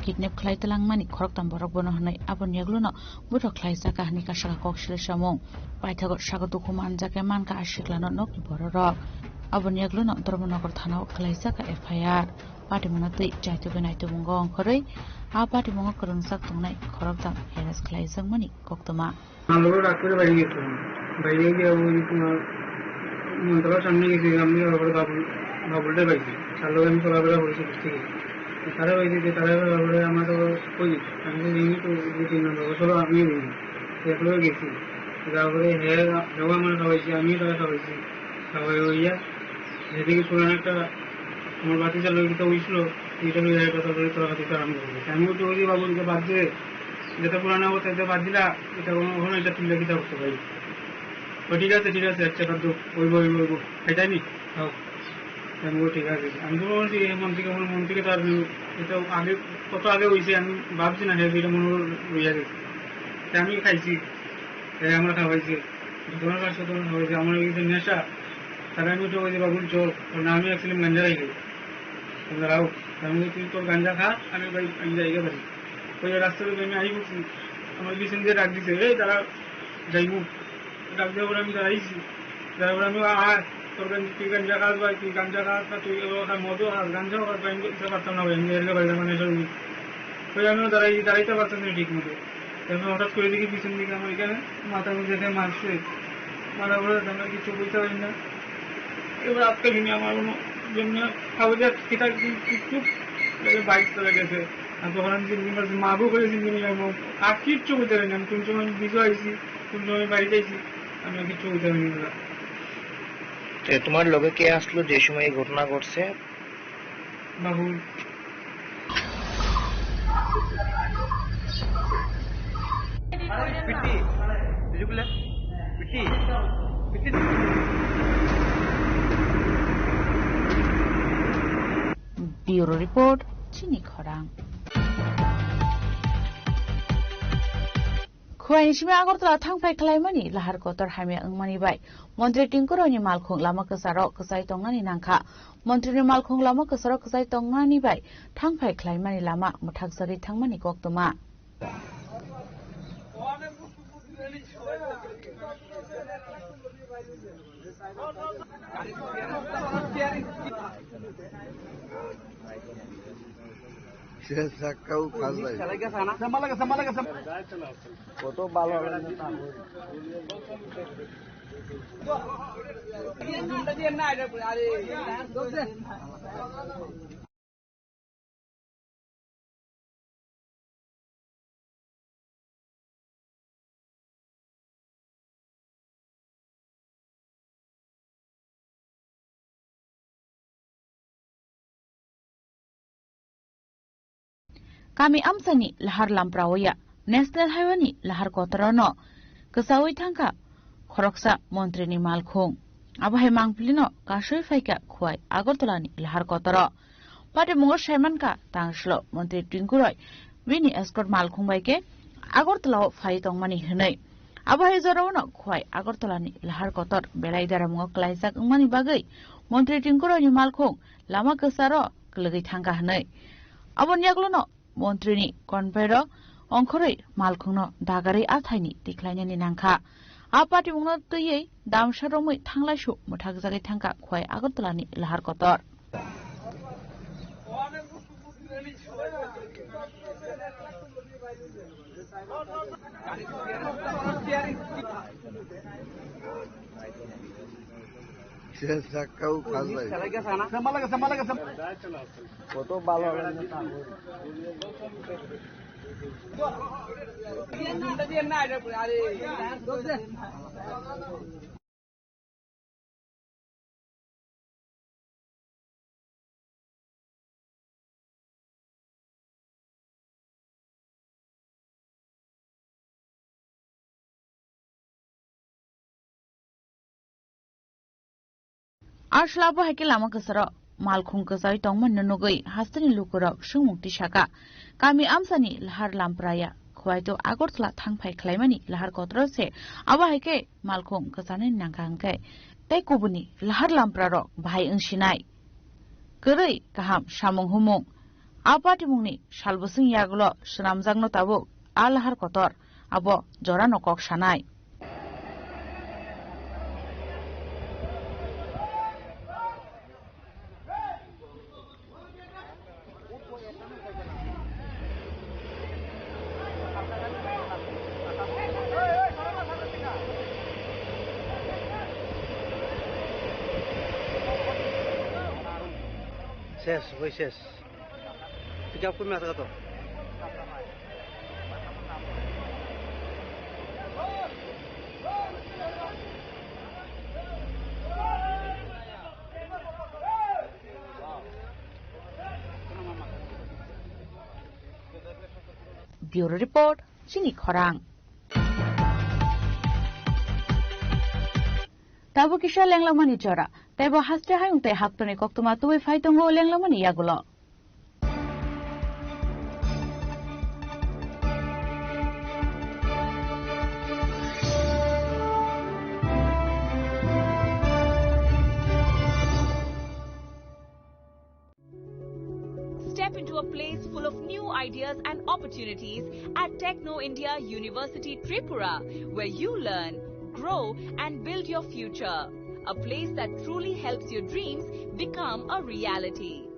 kidnap khlai twlangmani khoroktham borok bono hwnwi aboni yagluno butok khlaijak kahini kasaka kok sila samung. Paithago sago dukhu manjakya mankha a siklano nokni bororok. Aboni yaglono Dharmanagar thanao khwlaijak F I R. Patimungno twi chaitugwi naitubungo ongkhorwi a patimungo kwrwngjak tongnai khoroktham arrest khwlaijakmani koktwma. আমার লোকের রাগ করে বাইরে গেছিলাম। বাইরে গিয়ে ওই তোমার মন্ত্রণালয়ের সামনে গেছি, আমি ওর বাবুল, বাবুলটা পাইছি। তার লোক আমি চলাফেরা করেছি বুঝতে গেছি। তারা ওই দিকে, তারা ওই বাবুলে আমার তো কই দিচ্ছে। আমি তো নিয়ে তো দুই তিন নম্বর বছর আমিও নিই। এরপরে গেছি। তারপরে হে, হেও আমার খাওয়াইছি, আমিও তারা খাওয়াইছি। খাওয়াই হইয়া যেদিকে পুরানো একটা আমার বাতি চালু হইতে হয়েছিল, এটা হয়ে যায় কথা বলে তোরা হাতে আরম্ভ করবে। আমি বলছি, "ওই যে বাবু, এটা বাদ দে, যেটা পুরানো অবস্থা, এটা বাদ দিলা, এটা কোনো, কোনো এটা তুলে কিতা করতে পারি।" "ও ঠিক আছে, ঠিক আছে, আচ্ছা, বাদ দাও, ওই বই, ওই বই, খাইতাই নি, খাও।" আমি বলি, "ঠিক আছে।" আমি তো বলছি, "এই মন থেকে, মন থেকে তো আর নেই।" এটা আগে, কত আগে হয়েছে, আমি ভাবছি না, হ্যাঁ, এটা মনে হয় রইয়া গেছে। তা আমি খাইছি, তাই আমরা খাওয়াইছি, ঘটনার কাছে তো হয়েছে, আমার কিছু নেশা, তারা আমি উঠে বলছি, "বাবুল, চল, ওর নামে এক সিলিম গাঞ্জা খাইবে।" বললো, "রাও।" আমি বলছি, "তুই তোর গাঞ্জা খা, আমি ভাই, আমি যাই গিয়ে বাড়ি।" ওই রাস্তার উপরে আমি আই বলছি, আমার পিছন দিয়ে ডাক দিছে, "এই দাঁড়া, যাইমু।" ডাক দেওয়ার পরে আমি দাঁড়াইছি, তারপরে আমি, "আ, আ, তোর গান-, তুই গাঞ্জা খাস ভাই, তুই গাঞ্জা খাস না, তুই এগুলো খাস, মদও খাস, গাঞ্জাও খাস ভাই, আমি তো বুঝতে পারতাম না ভাই, আমি এর বাইরে মানে সব।" ওই আমিও দাঁড়াই, দাঁড়াইতে পারতাম না ঠিক মতো। তারপর হঠাৎ করে দেখি পিছন দিকে আমার এখানে মাথার মধ্যে এখানে মারছে, মারার পরে আমরা কিছু বুঝতে পারি না। এবার আটকে দিনে আমার কোনো যেমনি খাওয়া দাওয়া খেতে একদম চুপ চুপ করে বাইক চলে গেছে। আর তখন আমি চিন্তা করছি, মারবো করে চিন্তা নিয়ে আসবো, আর কিচ্ছু বুঝতে পারি না। আমি কোন সময় আমি ভিজে আইছি, কোন সময় বাড়ি যাইছি, আমি আর কিচ্ছু বুঝতে পারি না। তো তোমার লগে কে আসলো যে সময় এই ঘটনা ঘটছে? বাবু। পিটি, বুঝলে? PT, PT. Bureau report, Chini Khorang. Khowai ni simi Agartala thangphai khlaimani lahar kotor hamya wngmani bai Montri Tinku Royni malkhung lama kwcharo kwchai tongnani nangkha. Montri ni malkhung lama kwcharo kwchai tongnani bai thangphai khlaimani lama mwthakjagwi thangmani koktwma. সে সাক্কাও খাস ভাই। কত ভালো। Kami amchaini lahar lamprao ya National Highway ni lahar kotorano kwchaui thangkha khoroksa montri ni malkhung. Abo hai mangpili no kasui phaikha Khowai Agartala ni lahar kotoro. Patimungo saimankha tangslo montri Tinku Roy bini escort malkhung bai khe Agartala o phai tongmani hwnwi. Abo hai jorao no Khowai Agartala ni lahar kotor belai daramungo klaijak wngmani bagwi montri Tinku Roy ni malkhung lama kwcharo kwlwgwi thangkha hwnwi. Aboni yaglono montri ni convoy rok ongkhorwi malkhungno dagarwi athaini tikhlainani nangkha. A patimungno twiwi damsa romwi thanglaisu mwthakjagwi thangkha Khowai Agartala ni lahar kotor. সে সাক্কাও খাস ভাই। কত ভালো। Asla bo hai khe lama kwcharo malkhung kwchaui tongmani nugwi hasteni lukurok swngmung tisaka. Kami amsani lahar lampraya Khowai to Agartala thangphai khlaimani lahar kotoro se abo hai khe malkhung kwchanani nangkha hwnkhe tei kubuni lahar lamprarok bahai wngsinai. Kwrwi kaham samung humung. A patimungni salbwswng yagulo swnamjakno tabuk a lahar kotor abo jorano kok sanai. Ses, woi ses. Pijak pun mata kato. Bureau Report, Chini Khorang. Tabuk kisa lenglamani jora. Teibo haste hayung tei haktorni koktwma tubui phai tongo lenglamani yagulo. Step into a place full of new ideas and opportunities at Techno India University Tripura, where you learn, grow, and build your future. A place that truly helps your dreams become a reality.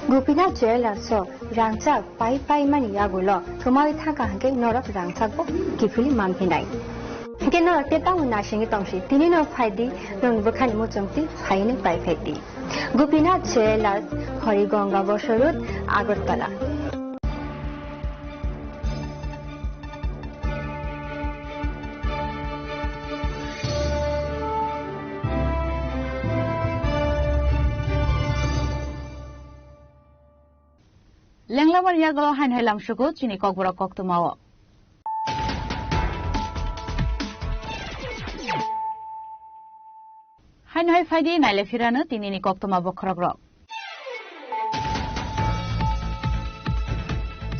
Gopinath Jewellers o rangchak pai pai mani yagulo thumai thangkha hwnkhe norok rangchak bo kiphilwi manphinai. Hwnkhe norok tei tamo naisingwi tongsi, tini no phaidi, norokni bwkhani muchungtwi phaino pai phaidi. Gopinath Jewellers, Harigonga Bosor Road, Agartala. Lenglamani yagulo haino hai lamsugo chini kokborok koktwmao. Haino hai phaidi naile phirano tinini koktwma bokhorokrok.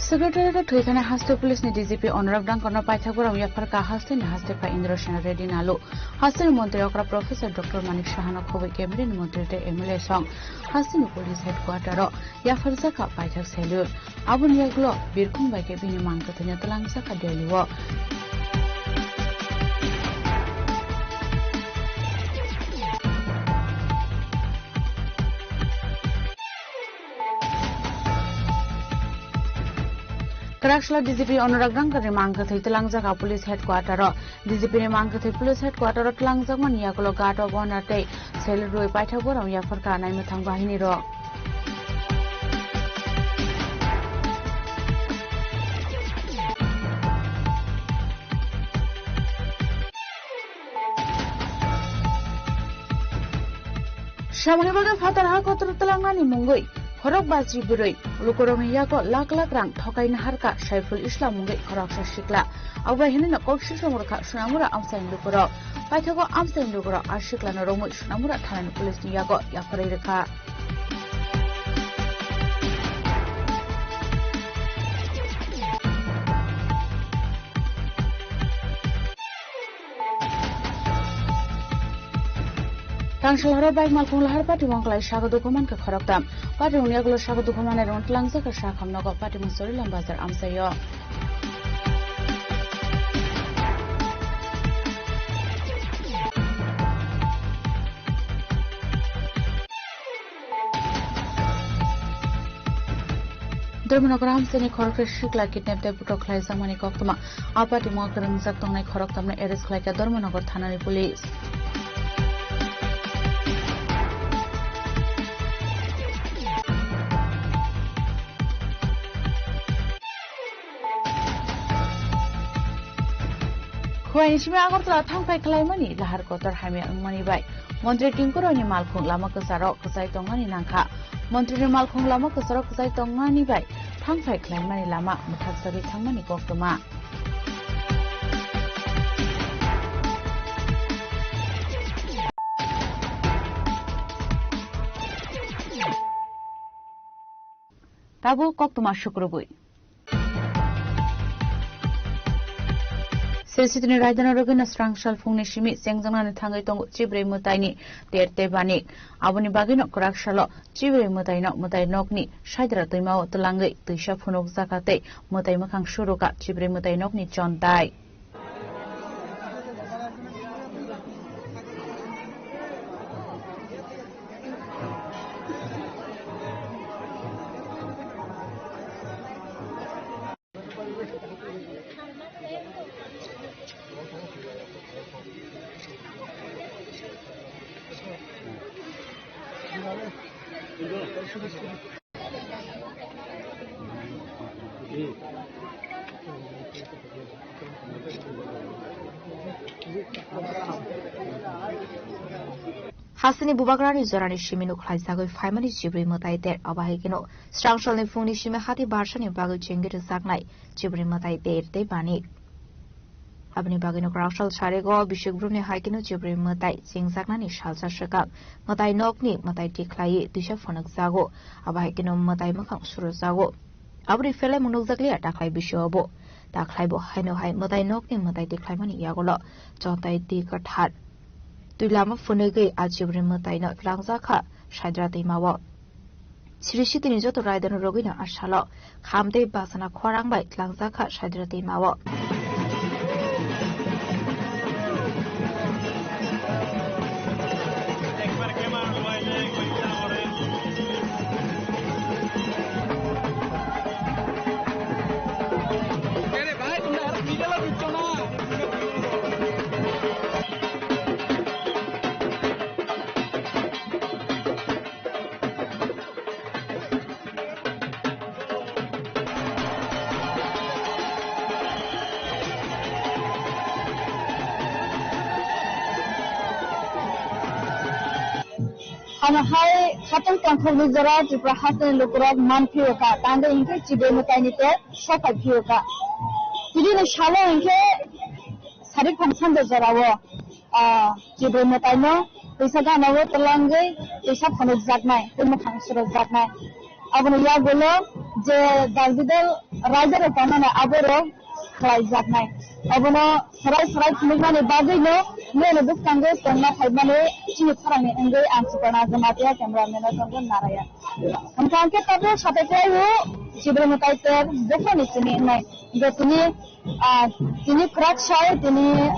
Secretariat o thwi thani haste police ni D G P Anurag Dangkar no paithak borok yapharkha haste ni haste pha Indra Sena Reddy Nalu, haste ni montri okra Professor Doctor Manik Saha no khobwi cabinet ni montri tei M L A song haste ni police headquarter o yapharjakha paithak salute. Aboni yagulo birkhung bai khe bini mang kwthwino twlangjakha Delhi o. Kwraksla D G P Anurag Dangkar ni mang kwthwi twlangjak a police headquarter o. D G P ni mang kwthwi police headquarter o twlangjakmani yagulo guard of honor tei salute rwi paithak borok yapharkha naimwthang bahini rok. Samani bagwi phatar ha kotor twlangnani mungwi khorok bachi bwrwi lukurokni yago lak lak rang thokai naharkha Saiful Islam mungwi khoroksa sikla. Abo bai hinwi no kok sisong rwkha Sonamura amchaini lukurok. Paithago amchaini lukurok a siklano romwi Sonamura thanani police ni yago yapharwi rwkha. Tangsalhoro bike malkhung lahar patimung kwlai sago dukhu mankha khoroktham. Patimungni yagulo sago dukhu manai rwng tlangjak kha sakham nogo patimung Chorilam bazar amchaio. Dharmanagar amchaini khoroksa sikla kidnap tei butok khlaijakmani koktwma. A patimung kwrwngjak tongnai khoroktham no arrest khlaikha Dharmanagar thanani police. Khuaini simi Agartala thangphai khlaimani lahar kotor hamya wngmani bai montri Tinku Royni malkhung lama kwcharok kwchai tongmani nangkha. Montri ni malkhung lama kwcharo kwchai tongmani bai thangphai khlaimani lama mwthakjagwi thangmani koktwma. Tabuk koktwma sukrubwi. Sri Sitini raidano rwgwino srangsal phungni simi chengjaknani thangwi tongo Chibrwi mwtaini ter tei banik. Aboni bagwino kwraksalo Chibrwi mwtaino mwtai nokni saidra twimao twlangwi twisa phunukjaka tei mwtai mwkhang suruka Chibrwi mwtai nokni chontai. Hasteni bubagrani jorani simi nuk khlaijagwi phaimani Chibrwi mwtai ter, abo hai kheno srangsalni phungni simi hati barsani bagwi chengwi rwjaknai Chibrwi mwtai ter tei banik. Aboni bagwino kwraksal sarigo bisik brumni hai kheno Chibrwi mwtai chengjaknani salsa swkang mwtai nokni mwtai tikhlaiwi twisa phunukjago, abo hai kheno mwtai mwkhang surujago. Aboni phelamung nukjakliya takhlai bisiobo. Takhlaibo haino hai mwtai nokni mwtai tikhlaimani yagulo chontai twi kwthar twi lama phunugwi a Chibrwi mwtaino twlangjakha Saidra twimao. Sri Sitini joto raidano rwgwino a salo kham tei bachana khorang bai twlangjakha Saidra twimao. Hano hai khatong tongthokni jora Tripura hasteni lukurok man phiyokha, tangwi hinkhe Chibrwi mwtaini ter sophai phiyokha. Tini ni salo hinkhe Sarik phang sanja jorao, ah, Chibrwi mwtaino twisa ganao twlangwi twisa phunukjaknai, tei mwkhang surukjaknai. Aboni yagulo je dal bidal raida rok tongnai aborok khlaijaknai. Abono sarai sarai phunukmani bagwino nini bwskango tongma phaimani chini khorangni wngwi ang Suparna Jamatia, cameraman o tongwi Narayan. Hwnkha hwnkhe tabuk satai khlaio Chibrwi mwtai ter buphuruni simi wngnai. Je tini Ah, tini kwrak sai, tini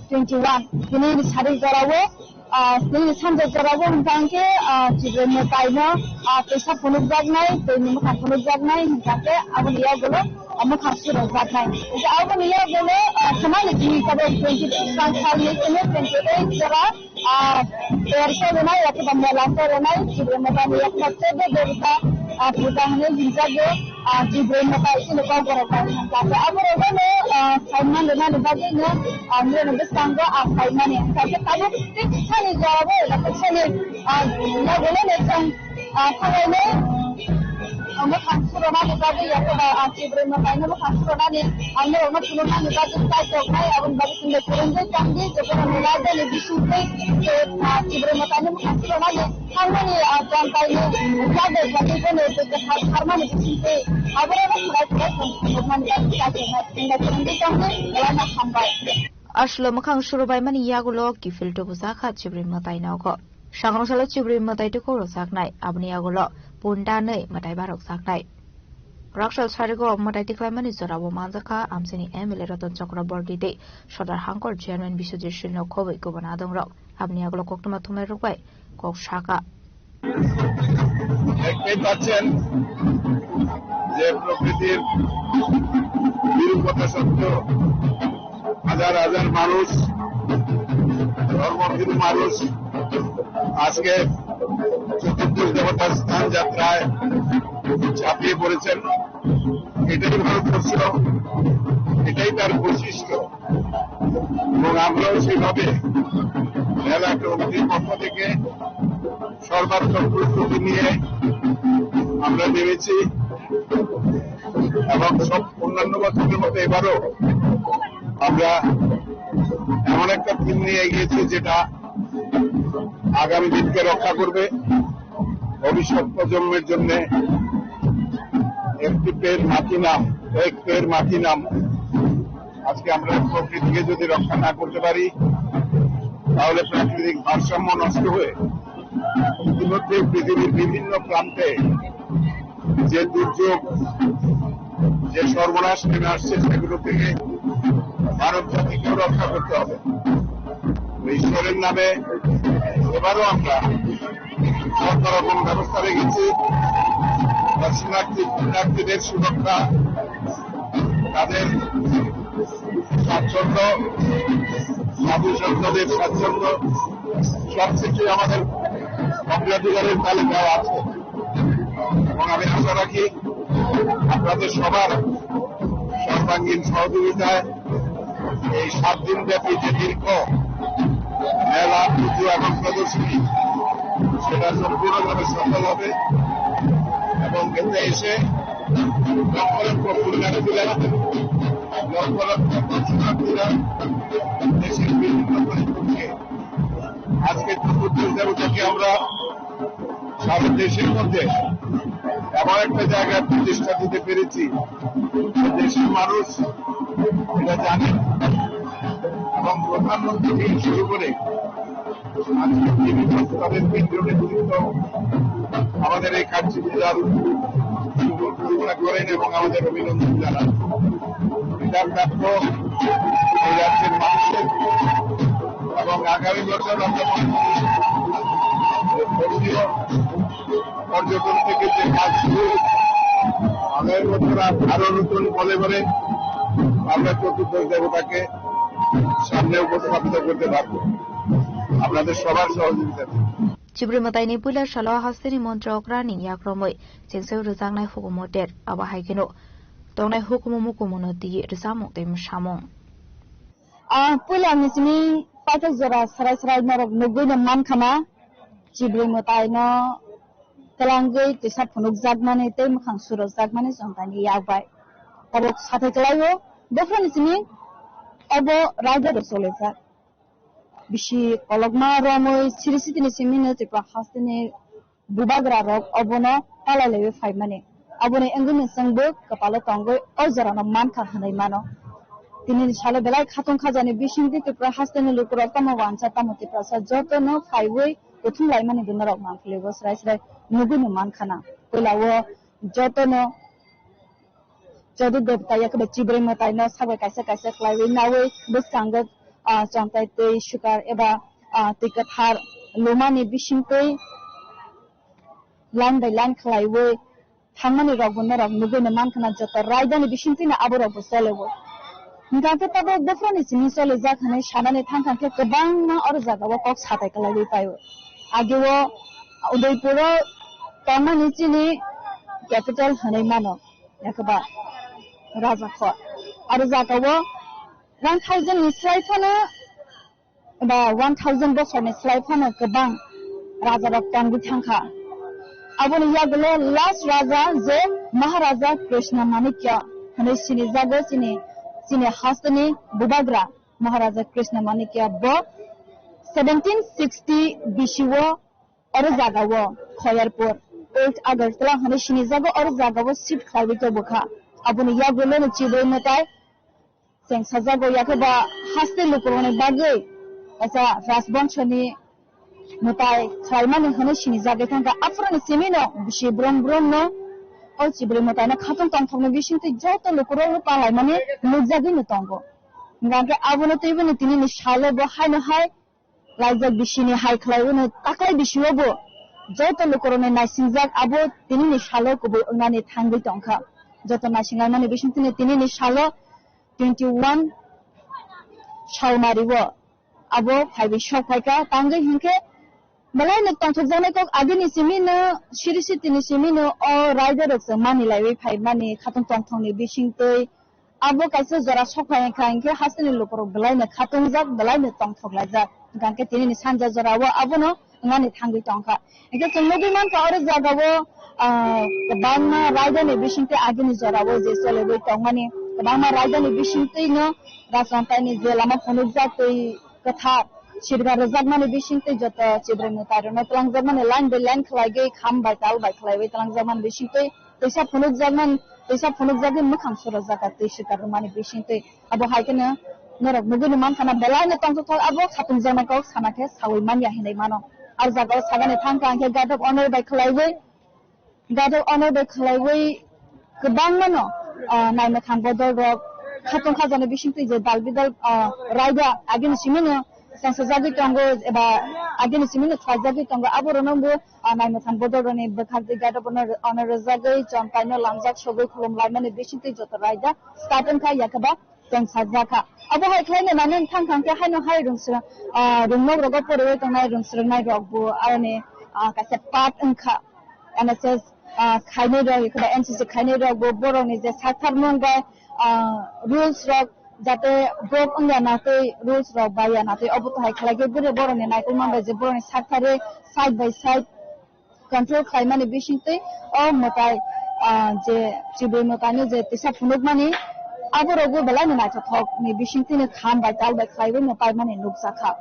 twenty one, tini ni sari jorao, ah, tini ni sanja jorao hwnkha hwnkhe, ah, Chibrwi mwtaino, ah, twisa phunukjaknai, twi ni mwkhang phunukjaknai hwnkha hwnkhe aboni yagulo, ah, mwkhang surokjaknai. Hwnkhe aboni yagulo, ah, thwmani tini tabuk twenty two sal ni tini twenty eight jora, Ah, terso rwnai, yakhe ba mola so rwnai, Chibrwi mwtaini yakhe ba chwdw devta, ah, puja hwnwi hwnjago, ah, Chibrwi mwtai chini Kokborok bai hwnka khe. Aborok no, ah, saiman rwnani bagwi no, ah, nini bwskango, ah, saimani. Hwnkha khe tabuk tei kisani jorao, yakhe sani, ah, yagulo no chwng, ah, thanglainai. Mwkhang suronani bagwi yakhe ba, ah, Chibrwi mwtaino mwkhang suronani, ah, norokno phunuknani bagwi kaitornai, aboni bagwi chwngno kwrwngwi tongdi, jotono nini raidani bisingtwi, ah, Chibrwi mwtaino mwkhang suronani thangmani, ah, chontaini yago bagwi bono twi kwthar kharmani bisingtwi, aborokno khwlai khwlai chwng phunuknani bagwi kaitornai, chwngno kwrwngwi tongdi, belai no hambai. Aswkno mwkhang surobaimani yagulo kiphil tubujakha Chibrwi mwtai nogo. Sangrong salo Chibrwi mwtai tuku rwjaknai, aboni yagulo punda nwi mwtai barokjaknai. Kwraksal sarigo mwtai tikhlaimani jorao manjakha amchaini M L A Ratan Chakraborty tei Sodar Hangkor Chairman Biswajit Singh no khobwi kubun adongrok. Aboni yagulo koktwma thumnairok bai kok sakha. দেখতেই পাচ্ছেন যে প্রকৃতির বিরূপতা সত্ত্বেও হাজার হাজার মানুষ, ধর্মভীরু মানুষ আজকে চতুর্দশ দেবতার স্নান যাত্রায় ঝাঁপিয়ে পড়েছেন। এটাই ভারতবর্ষ, এটাই তার বৈশিষ্ট্য। এবং আমরাও সেইভাবে মেলা কমিটির পক্ষ থেকে সর্বাত্মক প্রস্তুতি নিয়ে নেমেছি এবং সব অন্যান্য বছরের মতো এবারও আমরা এমন একটা থিম নিয়ে এগিয়েছি, যেটা আগামী দিনকে রক্ষা করবে, ভবিষ্যৎ প্রজন্মের জন্য। একটি পের মাটি নাম, এক পের মাটি নাম। আজকে আমরা প্রকৃতিকে যদি রক্ষা না করতে পারি, তাহলে প্রাকৃতিক ভারসাম্য নষ্ট হয়ে ইতিমধ্যে পৃথিবীর বিভিন্ন প্রান্তে যে দুর্যোগ, যে সর্বনাশ নেমে আসছে, সেগুলো থেকে মানব জাতিকেও রক্ষা করতে হবে। তো ঈশ্বরের নামে এবারও আমরা যত রকম ব্যবস্থা রেখেছি, দর্শনার্থী, পুণ্যার্থীদের সুরক্ষা, তাদের স্বাচ্ছন্দ্য, সাধু সন্তদের স্বাচ্ছন্দ্য, সবকিছুই আমাদের অগ্রাধিকারের তালিকায় আছে। এবং আমি আশা রাখি আপনাদের সবার সর্বাঙ্গীন সহযোগিতায় এই সাত দিন ব্যাপী যে দীর্ঘ মেলা, পুজো এবং প্রদর্শনী, সেটা সম্পূর্ণভাবে সফল হবে এবং এতে এসে লক্ষ লক্ষ পুণ্যার্থীরা, লক্ষ লক্ষ দর্শনার্থীরা দেশের বিভিন্ন প্রান্ত থেকে আজকে চতুর্দশ দেবতাকে আমরা সারা দেশের মধ্যে এমন একটা জায়গায় প্রতিষ্ঠা দিতে পেরেছি, যে দেশের মানুষ এটা জানে এবং প্রধানমন্ত্রী থেকে শুরু করে আজকে বিভিন্ন স্তরের কেন্দ্রীয় নেতৃত্ব আমাদের এই কার্যসূচির শুভ পরিকল্পনা করেন এবং আমাদের অভিনন্দন জানান। এটা প্রাপ্য এই রাজ্যের মানুষের এবং আগামী বছর আমরা মনে করি ধর্মীয় পর্যটন থেকে যে কাজ শুরু, আগামী বছর আর আরো নতুন বলে বলে আমরা চতুর্দশ দেবতাকে সামনে উপস্থাপিত করতে পারবো। আপনাদের সবার সহযোগিতা। Chibri mwtaini puila salo hasteni montri okrani yakromwi chengsawi rwjaknai hukumu ter, abo hai kheno tongnai hukumu mukumu no twi rwchapmung tei mwsamung. Ah, puila ni simi paithak jora sarai sarai norok nugwi no mankha na, Chibri mwtai no twlangwi twisa phunukjakmani tei mwkhang surokjakmani chwng taini yak bai. Tabuk sathai kwlaio, buphuruni simi obo raida rok cholijak. Bisi kolokma romwi siri sitini simi no Tripura hasteni bubagra rok obono palai laiwi phaimani. Aboni wngwi no chwngbo kwpalo tongwi o jorano mankha hwnwi mano. Tinini salo belai khatung khajani bisingtwi Tripura hasteni lukurok tamo wansa tamo Tiprasa jotono phaiwi kuthum laimani bo norok mangpili bo srai srai nugwi no mankha na. Puila o jotono Chodu Debta yakhe bo Chibri mwtai no sabai kaisa kaisa khlaiwi nawi bwskango, ah, chontai twi sukar eba, ah, twi kwthar lumani bisingtwi line by line khlaiwi thangmani rokbo norok nugwi no mankha na, joto raidani bisingtwi no aborokbo cholio. Hwnkha khe tabuk buphuruni simi cholijak hwnwi sanani thangkha khe kwbangma oro jagao kok satai kwlaiwi paio. Ageo Udaipuro tongmani chini capital hwnwi mano, yakhe ba Rajakhor. Aro jagao one thousand ni slai phano ba one thousand bosorni slai phano kwbang rajarok tongwi thangkha. Aboni yagulo last raja je Maharaja Krishna Manikya hwnwi sinijago chini, chini hasteni bubagra Maharaja Krishna Manikya bo seventeen sixty B C o oro jagao Khoyarpur, Old Agartala hwnwi sinijago oro jagao shift khlaiwi tobokha. Aboni yagulo no Chibri mwtai chengsajago, yakhe ba haste lukurokni bagwi kaisa rajbongshoni mwtai khlaimani hwnwi sinijagwi thangkha. Aphuruni simino bisi brum brumno o Chibri mwtaino khatung tongthokni bisingtwi joto lukurokno palaimani nukjagwi no tongo. Hwnkha khe abono twibono tinini salo bo haino hai laijak bisini hai khlaiwi no taklai bisio bo joto lukurokni naisingjak abo tinini salo kubui wngnani thangwi tongkha. Joto naisinglaimani bisingtwino tinini salo twenty one Salmari o abo phaiwi sok phaikha, tangwi hinkhe belai no tongthokjaknai kok agini simi no siri sitini simi no o raida rok se mani laiwi phaimani khatung tongthokni bisingtwi abo kaisa jora sok phai wngkha, hinkhe hasteni lukurok belai no khatungjak, belai no tongthok laijak, hinkhe tini ni sanja jora o abono wngani thangwi tongkha. Hinkhe chwng nugwi mankha oro jaga o Ah, kwbangma raidani bisingtwi agini jorao je choliwi tongmani, kwbangma raidani bisingtwino rajwantaini je lama phunukjak tei kwthar sirga rwjakmani bisingtwi joto Chibrai mwtairokno twlangjakmani line by line khwlaigwi kham bai tal bai khwlaiwi twlangjakmani bisingtwi twisa phunukjakmani, twisa phunukjagwi mwkhang sorojakha twi swkar rwmani bisingtwi. Abo hai kheno norok nugwino mankha na belaino tongthokthok abo khatung jaknai kok sana khe saui manya hinwi mano. Ar jagao sagani thangkha hwnkhe guard of honor bai khwlaiwi Guard of Honor bai khwlaiwi kwbangmano, ah, naimwthang bodol rok khatung khajani bisingtwi je dal bidal, ah, raida agini simino sangsajagwi tongo eba agini simino thwajagwi tongo, aborokno bo, ah, naimwthang bodol rokni bwkhak je Guard of Honor, Honor rwjagwi chontaino lamjak sogwi khulum laimani bisingtwi joto raida start wngkha, yakhe ba tong sajak kha. Abo hai khlai nani thang thang khe haino hai rwngsrang, ah, rwngnok rogo poriwi tongnai rwngsrwngnai rok bo aroni, ah, kaisa part wngkha. N S S, ah, khainai rok, ekhe ba N C C khainai rok bo borokni je sakthar mung bai, ah, rules rok jate brok wngya natwi rules rok baiya natwi obo to hai khlai khe bini borokni naikolma bai je borokni sakthari side by side control khlaimani bisingtwi o mwtai, ah, je chibwi mwtaino je tisa phunukmani, aborokbo belaino naithothokni bisingtwino kham bai tal bai khlaiwi mwtaimani nukjakha.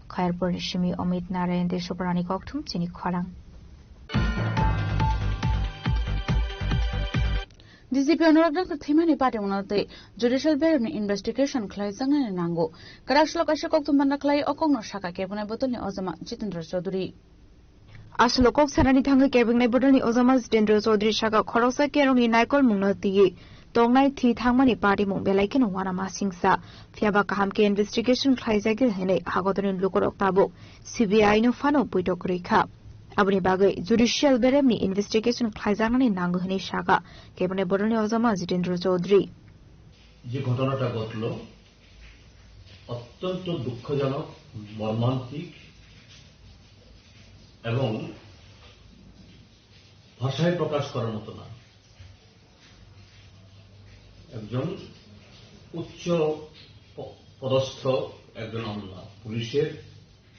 Khairpurni simi Amit Narayan Deshupra ni kokthum chini khorang. D G P Anurag Dangkar thwimani patimungno tei judicial beremni investigation khlaijaknani nango. Kwrak slok kaisa kokthum banda khlai o kokno sakha kebengnaini bodolni ojama Jitendra Chaudhary. Aswk kok sanani thangwi kebengnaini bodolni ojama Jitendra Chaudhary sakha khoroksa kerongni naikolmungno twiwi tongnai thwi thangmani patimung belai kheno uanama singsa. Phiyaba kaham khe investigation khlaijagwi hwnwi hagotorni lukurok tabuk C B I no phano poito kwrwi kha. Aboni bagwi judicial beremni investigation khlaijaknani nango hwnwi sakha kebengnaini bodolni ojama Jitendra Chaudhary. যে ঘটনাটা ঘটল, অত্যন্ত দুঃখজনক, মর্মান্তিক এবং ভাষায় প্রকাশ করার মতো না। একজন উচ্চ প-, পদস্থ একজন আমলা, পুলিশের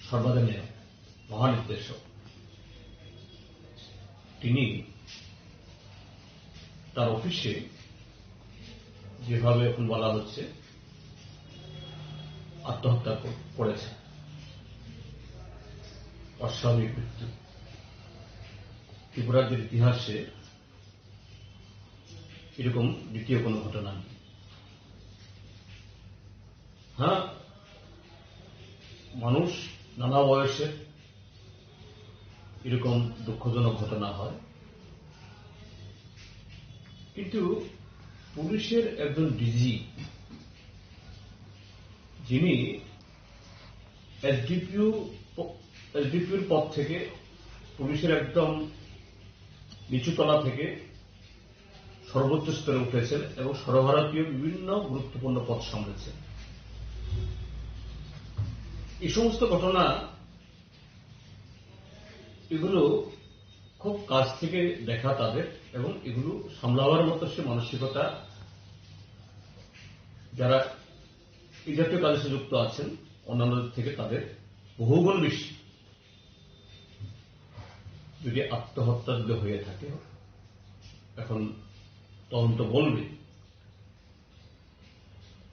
সর্বাধিনায়ক, মহানির্দেশক, তিনি তার অফিসে, যেভাবে এখন বলা হচ্ছে, আত্মহত্যা কর-, করেছেন। অস্বাভাবিক মৃত্যু। ত্রিপুরার যে ইতিহাসে এরকম দ্বিতীয় কোনো ঘটনা নেই। হ্যাঁ, মানুষ নানা বয়সে এরকম দুঃখজনক ঘটনা হয়, কিন্তু পুলিশের একজন ডিজি, যিনি এসডিপিও প-, এসডিপিওর পদ থেকে, পুলিশের একদম নিচু তলা থেকে সর্বোচ্চ স্তরে উঠেছেন এবং সর্বভারতীয় বিভিন্ন গুরুত্বপূর্ণ পদ সামলেছেন। এই সমস্ত ঘটনা, এগুলো খুব কাছ থেকে দেখা তাদের এবং এগুলো সামলাবার মতো সে মানসিকতা যারা এই জাতীয় কাজের সাথে যুক্ত আছেন, অন্যান্যদের থেকে তাদের বহুগুণ বেশি। যদি আত্মহত্যা যদি হয়ে থাকে, এখন তদন্ত বলবে,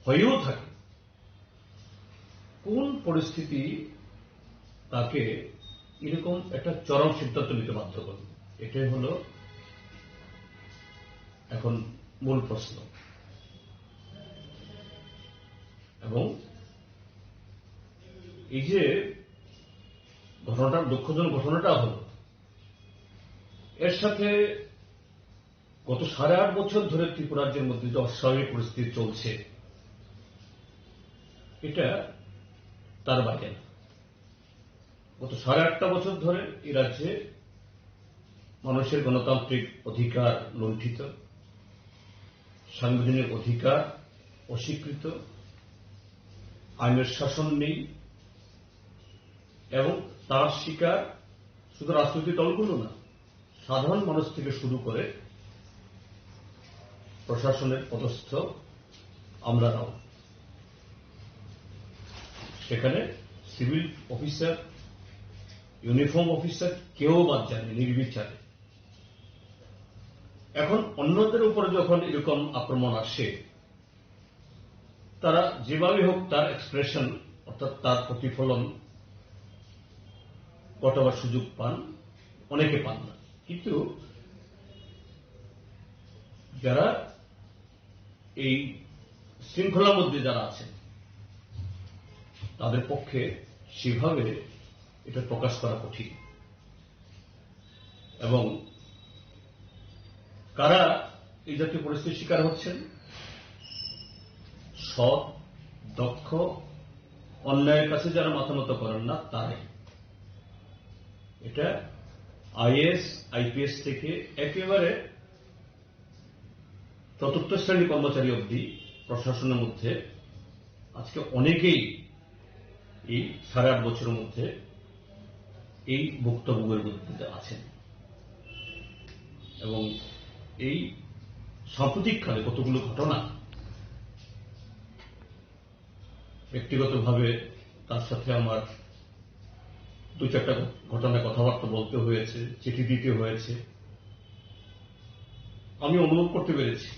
হয়েও থাকে, কোন পরিস্থিতি তাকে এরকম একটা চরম সিদ্ধান্ত নিতে বাধ্য করবে? এটাই হলো এখন মূল প্রশ্ন। এবং এই যে ঘটনাটা, দুঃখজনক ঘটনাটা হলো, এর সাথে গত সাড়ে আট বছর ধরে ত্রিপুরা রাজ্যের মধ্যে যে অস্বাভাবিক পরিস্থিতি চলছে, এটা তার বাইরে না। গত সাড়ে আটটা বছর ধরে এই রাজ্যে মানুষের গণতান্ত্রিক অধিকার লুণ্ঠিত, সাংবিধানিক অধিকার অস্বীকৃত, আইনের শাসন নেই এবং তার শিকার শুধু রাজনৈতিক দলগুলো না, সাধারণ মানুষ থেকে শুরু করে প্রশাসনের পদস্থ আমরারাও। সেখানে সিভিল অফিসার, ইউনিফর্ম অফিসার কেউ বাদ যায়নি নির্বিচারে। এখন অন্যদের উপরে যখন এরকম আক্রমণ আসে, তারা যেভাবে হোক তার এক্সপ্রেশন, অর্থাৎ তার প্রতিফলন ঘটাবার সুযোগ পান, অনেকে পান না। কিন্তু যারা এই শৃঙ্খলার মধ্যে যারা আছেন, তাদের পক্ষে সেভাবে এটা প্রকাশ করা কঠিন। এবং কারা এই জাতীয় পরিস্থিতির শিকার হচ্ছেন? সৎ, দক্ষ, অন্যায়ের কাছে যারা মাথা নত করেন না, তারাই। এটা আইএএস, আইপিএস থেকে একেবারে চতুর্থ শ্রেণী কর্মচারী অবধি প্রশাসনের মধ্যে আজকে অনেকেই এই সাড়ে আট বছরের মধ্যে এই ভুক্তভোগীর মধ্যে আছেন। এবং এই সাম্প্রতিককালে কতগুলো ঘটনা, ব্যক্তিগতভাবে তার সাথে আমার দু চারটা ঘটনায় কথাবার্তা বলতে হয়েছে, চিঠি দিতে হয়েছে। আমি অনুভব করতে পেরেছি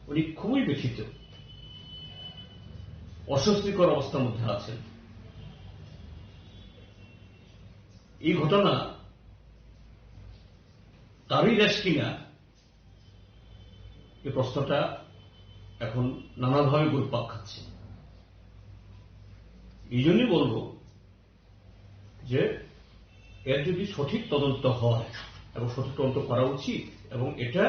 উনি খুবই ব্যথিত, অস্বস্তিকর অবস্থার মধ্যে আছেন। এই ঘটনা তারই দেশ কিনা, এই প্রশ্নটা এখন নানাভাবে ঘুরপাক খাচ্ছে। এই জন্যই বলবো যে এর যদি সঠিক তদন্ত হয়, এবং সঠিক তদন্ত করা উচিত, এবং এটা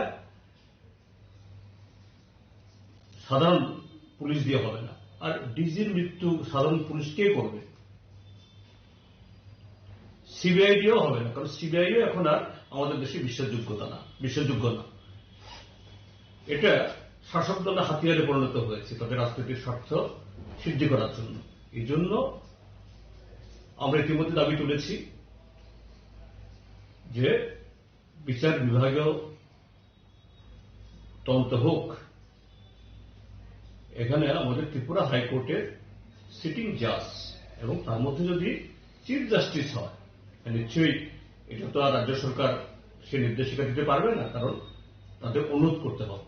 সাধারণ পুলিশ দিয়ে হবে না। আর ডিজির মৃত্যু সাধারণ পুলিশ কে করবে? সিবিআই দিয়েও হবে না, কারণ সিবিআইও এখন আর আমাদের দেশে বিশ্বাসযোগ্যতা না, বিশ্বাসযোগ্য না। এটা শাসক দলের হাতিয়ারে পরিণত হয়েছে তাদের রাজনৈতিক স্বার্থ সিদ্ধি করার জন্য। এই জন্য আমরা ইতিমধ্যে দাবি তুলেছি যে বিচার বিভাগীয় তদন্ত হোক। এখানে আমাদের ত্রিপুরা হাইকোর্টের সিটিং জাজ এবং তার মধ্যে যদি চিফ জাস্টিস হয়, নিশ্চয়ই এটা তো আর রাজ্য সরকার সে নির্দেশিকা দিতে পারবে না, কারণ তাদের অনুরোধ করতে হবে।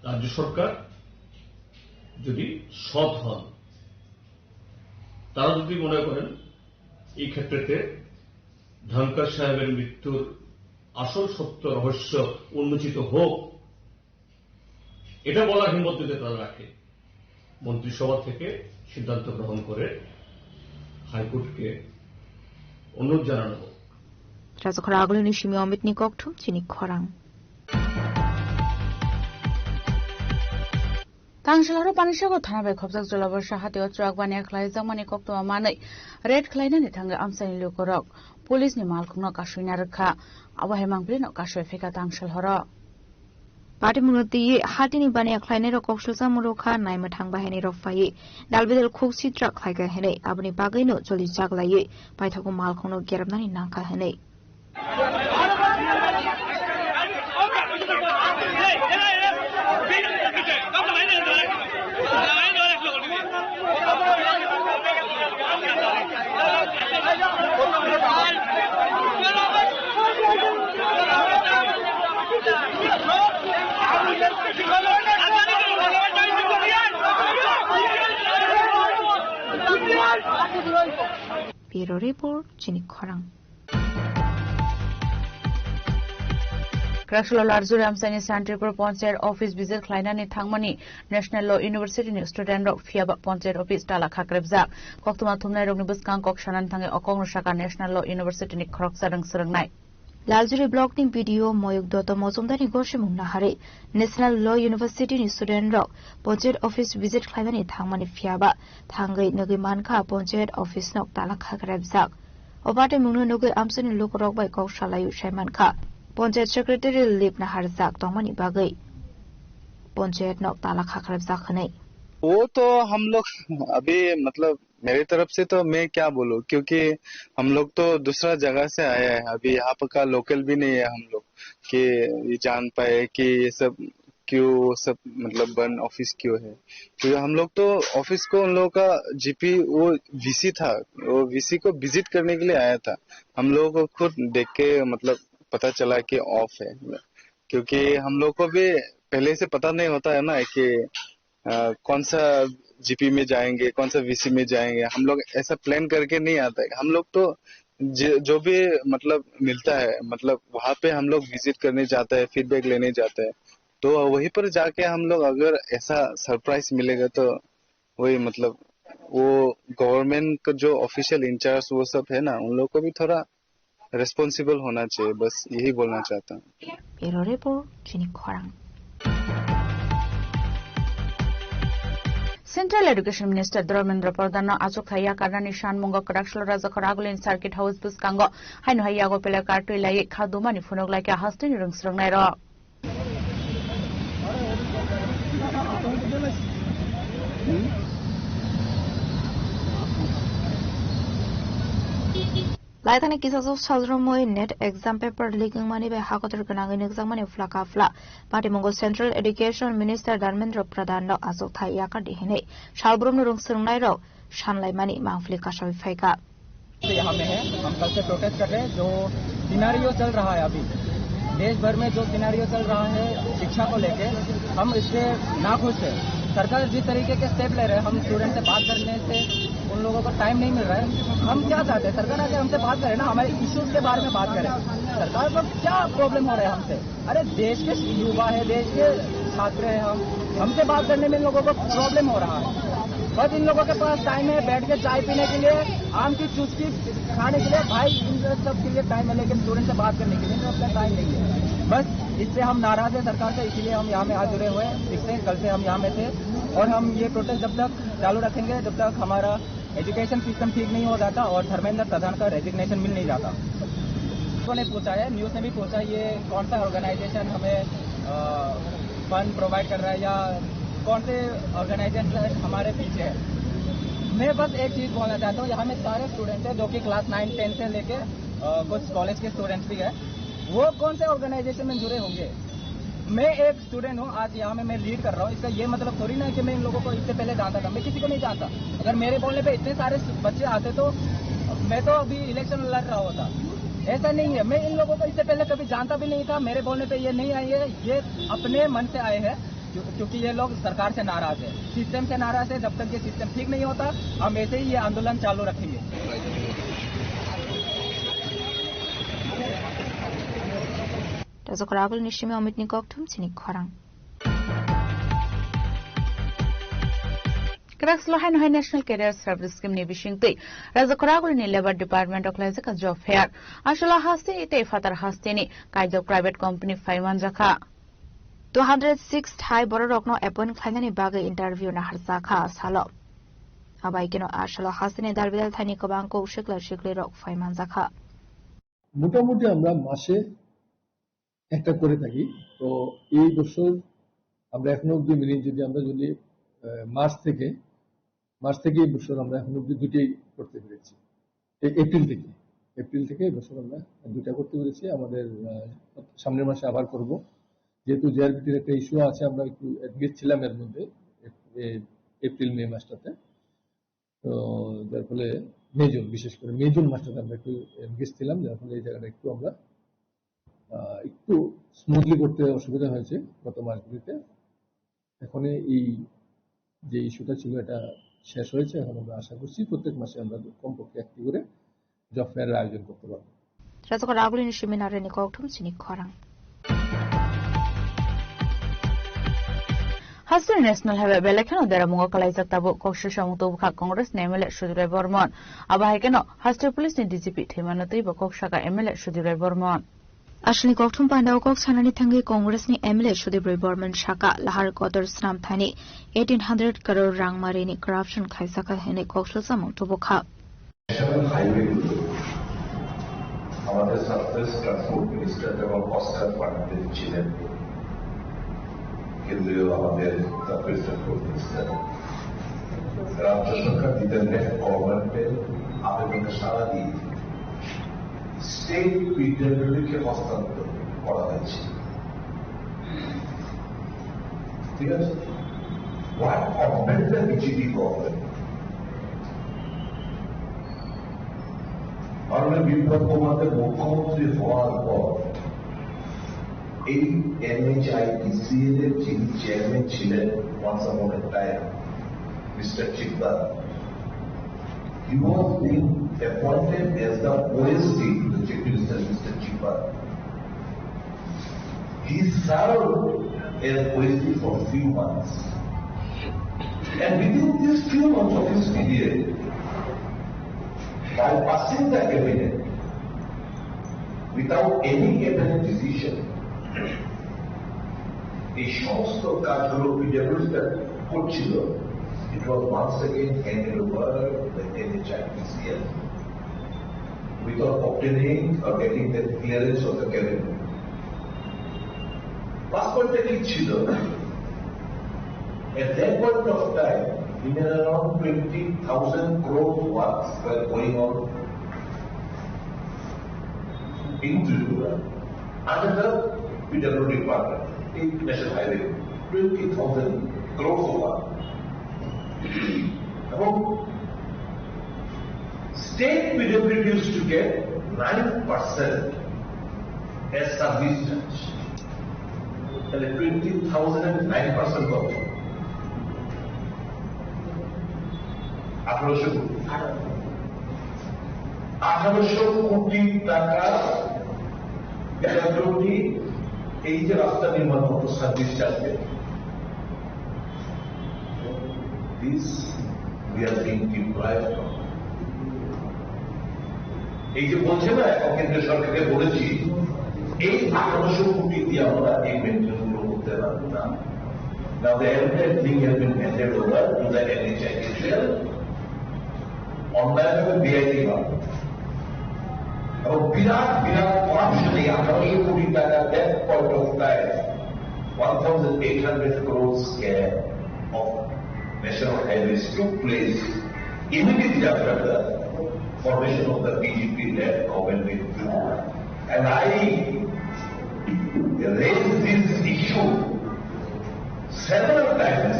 রাজ্য সরকার যদি সৎ হন, তারা যদি মনে করেন এই ক্ষেত্রেতে ধনকর সাহেবের মৃত্যুর আসল সত্য রহস্য উন্মোচিত হোক, এটা বলার হিম্মত যদি তারা রাখে, মন্ত্রিসভা থেকে সিদ্ধান্ত গ্রহণ করে হাইকোর্টকে অনুরোধ জানানো হোক। Rajakhor agulini simi Amit ni kokthum chini khorang. Tangsil horo Panisagar thana bai khopjak Jolaborsa hatio chwrak baniya khlaijakmani koktwma manwi raid khlainani thangwi amchaini lukurok police ni malkhungno kasui narwkha. Abo hai mangpili no kasui phika tangsil horo. Patimungno twiwi hatini baniya khlainairok koksilsa murukha, naimwthang bahainirok phaiwi dalbidal khuk sitra khlaikha hinwi, aboni bagwino choli chaklaiwi paithago malkhungno gerapnani nangkha hinwi. Bureau Report, chini khorang. Raksalo Larjuri amchaini San Tripur Panchayat Office visit khlainani thangmani National Law University ni student rok phiyaba Panchayat Office tala khakrebjak. Koktwma thumnai rokni bwskang kok sanani thangwi o kokno saka National Law University ni khoroksa rwng swrwngnai. Larjuri Block ni B D O Moyuk Dotto Mojumdar ni gosimung nahari National Law University ni student rok Panchayat Office visit khlainani thangmani phiyaba thangwi nugwi mankha Panchayat Office nok tala khakrebjak. O batimungno nugwi amchaini lukurok bai kok salaio sai mankha. Panchayat Secretary lip naharjak tongmani bagwi Panchayat nok tala khakhrapjak hwnwi. वो तो हम लोग अभी, मतलब, मेरी तरफ से तो मैं क्या बोलूँ, क्योंकि हम लोग तो दूसरा जगह से आया है, अभी यहाँ पर का लोकल भी नहीं है हम लोग, कि ये जान पाए कि ये सब क्यों, सब, मतलब, बंद ऑफिस क्यों है। क्योंकि हम लोग तो ऑफिस को, उन लोगों का जीपी, वो वीसी था, वो वीसी को विजिट करने के लिए आया था। हम लोगों को खुद देख के, मतलब, पता चला कि ऑफ है, क्योंकि हम लोग को भी पहले से पता नहीं होता है ना कि अ, कौन सा जीपी में जाएंगे, कौन सा वीसी में जाएंगे, हम लोग ऐसा प्लान करके नहीं आता है। हम लोग तो ज-, जो भी, मतलब, मिलता है, मतलब, वहाँ पे हम लोग विजिट करने जाते हैं, फीडबैक लेने जाते हैं। तो वहीं पर जाके हम लोग अगर ऐसा सरप्राइज मिलेगा तो वही, मतलब, वो गवर्नमेंट का जो ऑफिशियल इंचार्ज वो सब है ना, उन लोग को भी थोड़ा रिस्पॉन्सिबल होना चाहिए, बस यही बोलना चाहता हूँ। Bureau Report, Chini Khorang. Central Education Minister Dharmendra Pradhan no achukthai yakarnani sanmungo kwraksalo Rajakhor Agulini Circuit House bwskango haino hai yago pele kartwi laiwi kha dumani phunuk laikha hasteni rwng swrwngnairok. Laithani kisajwk salrumwi NET exam paper leak wngmani bai hakotor gwnangwi nukjakmani phlaka phla patimungo Central Education Minister Dharmendra Pradhan no achukthai yakardi hinwi salbrumni rwng swrwngnairok sanlaimani mangpili kasawi phaikha. यहाँ में है, हम कल से प्रोटेस्ट कर रहे हैं। जो सिनारियो चल रहा है अभी, देश भर में जो सिनारियो चल रहा है शिक्षा को लेके, हम इससे नाखुश हैं। सरकार जिस तरीके के स्टेप ले रहे हैं, हम स्टूडेंट से बात करने से उन लोगों को टाइम नहीं मिल रहा है। हम क्या चाहते हैं, सरकार आके हमसे बात करे ना, हमारे इश्यूज के बारे में बात करे। सरकार को क्या प्रॉब्लम हो रहा है हमसे? अरे, देश के युवा है, देश के छात्र हैं हम, हमसे बात करने में इन लोगों को प्रॉब्लम हो रहा है। बस इन लोगों के पास टाइम है बैठ के चाय पीने के लिए, आम की चुस्की खाने के लिए। भाई, इन सब के लिए टाइम है, लेकिन स्टूडेंट से बात करने के लिए इन लोगों का टाइम नहीं है। बस इससे हम नाराज हैं सरकार से, इसीलिए हम यहाँ में आज जुड़े हुए हैं। इससे कल से हम यहाँ में थे और हम ये प्रोटेस्ट जब तक चालू रखेंगे, जब तक हमारा एजुकेशन सिस्टम ठीक नहीं हो जाता और धर्मेंद्र प्रधान का रेजिग्नेशन मिल नहीं जाता। लोगों ने पूछा है, न्यूज़ में भी पूछा, ये कौन सा ऑर्गेनाइजेशन हमें, अ, फंड प्रोवाइड कर रहा है या कौन से ऑर्गेनाइजेशन हमारे पीछे है। मैं बस एक चीज़ बोलना चाहता हूँ, यहाँ में सारे स्टूडेंट हैं जो कि क्लास नाइन टेन से लेके, अ, कुछ कॉलेज के स्टूडेंट्स भी हैं, वो कौन से ऑर्गेनाइजेशन में जुड़े होंगे? मैं एक स्टूडेंट हूँ, आज यहाँ में मैं लीड कर रहा हूँ, इसका ये मतलब थोड़ी ना है कि मैं इन लोगों को इससे पहले जानता था, मैं किसी को नहीं जानता। अगर मेरे बोलने पे इतने सारे बच्चे आते तो मैं तो अभी इलेक्शन लड़ रहा होता। ऐसा नहीं है, मैं इन लोगों को इससे पहले कभी जानता भी नहीं था, मेरे बोलने पे ये नहीं आए हैं, ये अपने मन से आए हैं, क्यों-, क्योंकि ये लोग सरकार से नाराज है, सिस्टम से नाराज है। जब तक ये सिस्टम ठीक नहीं होता, हम ऐसे ही ये आंदोलन चालू रखेंगे। Rajakhor Agulini simi Amit ni kokthum chini khorang. Kwraksalo haino hai National Career Service Scheme ni bisingtwi Rajakhor Agulini Labour Department o khlaijak job fair. Asolo haste tei phatar haste ni kaijak private company phai manjakha. Two hundred six thai bororokno appoint khlainani bagwi interview naharjakha salo. Abai keno asolo hasteni darbidal thaini kwbang kok sikla siklirok phai manjakha. মোটামুটি আমরা মাসে একটা করে থাকি। তো এই বছর আমরা এখনো অবধি, মিনিং যদি আমরা যদি, আহ, মার্চ থেকে, মার্চ থেকে এই বছর আমরা এখনো অবধি দুটোই করতে পেরেছি। এই এপ্রিল থেকে, এপ্রিল থেকে এই বছর আমরা দুটা করতে পেরেছি। আমাদের, আহ, সামনের মাসে আবার করব। যেহেতু জেআরপিটির একটা ইস্যু আছে, আমরা একটু এনগেজ ছিলাম এর মধ্যে, এপ-, এ-, এপ্রিল মে মাসটাতে। তো যার ফলে মে জুন, বিশেষ করে মে জুন মাসটাতে আমরা একটু এনগেজ ছিলাম, যার ফলে এই জায়গাটা একটু আমরা, আহ, একটু স্মুথলি করতে অসুবিধা হয়েছে গত মাসগুলিতে। এখন এই যে ইস্যুটা ছিল, এটা শেষ হয়েছে। এখন আমরা আশা করছি প্রত্যেক মাসে আমরা কমপক্ষে একটি করে জব ফেয়ারের আয়োজন করতে পারবো। Rajakhor Agulini simi narwkni kokthum chini khorang. Haste National Highway belai kheno deramungo kalaijak tabuk kok sui samung tubukha Congress ni M L A Sudip Rai Bormon. Abo hai kheno haste police ni D G P thwimano twibo kok saka M L A Sudip Rai Bormon. Aswlni kokthum pandao kok sanani thangwi Congress ni M L A Sudip Rai Bormon saka lahar kotor swnam thani eighteen hundred crore rang marini corruption khaijak hinwi kok sui samung tubukha. National হাইওয়েগুলো আমাদের surface transport minister যখন Oscar Fernandez ছিলেন, কেন্দ্রীয় আমাদের surface transport minister, রাজ্য সরকার দিতেন, গভর্নমেন্টের আবেদনে সাড়া দিয়ে স্টেট পিডব্লিউডিকে হস্তান্তর করা হয়েছে। ঠিক আছে? What happened the BJP government? মাননীয় বিপ্লব কুমার দেব মুখ্যমন্ত্রী হওয়ার পর এই এনএইচআইডিসিএল এর যিনি চেয়ারম্যান ছিলেন, once upon a time, Mister Chibbar, he was being appointed as the OSD to the Chief Minister, Mister Chibbar. He served as OSD for few months. And within these few months of his period, by passing the cabinet, without any cabinet decision, এই সমস্ত কাজগুলো পিডব্লিউডি করছিল, it was once again handed over the NHIDCL without obtaining or getting the clearance of the cabinet. Last পয়েন্টটা কি ছিল? At that point of time, in and around twenty thousand crore works were going on in Tripura under the PWD department, এই national highway, twenty thousand crore over. এবং state P W D used to get nine percent as service charge. তাহলে twenty thousand nine percent কত? আঠারোশো কোটি। আঠারোশো কোটি টাকা পিডব্লিউডি এই যে রাস্তা নির্মাণ করতো সার্ভিস চার্জে, this we are being deprived from. এই যে বলছে না, এখন কেন্দ্র সরকারকে বলেছি, এই আঠারোশো কোটি দিয়ে আমরা এই মেনটেন্স গুলো করতে পারবো না। Now the entire thing has been handed over to the NHIDCL. অন্যায়ভাবে বিআইডি হয় এবং বিরাট বিরাট করাপশন। এই আঠারোশো কোটি টাকা, that point of time, one thousand eight hundred crore scam of national highways took place immediately after the formation of the B J P led government in Tripura. And I raised this issue several times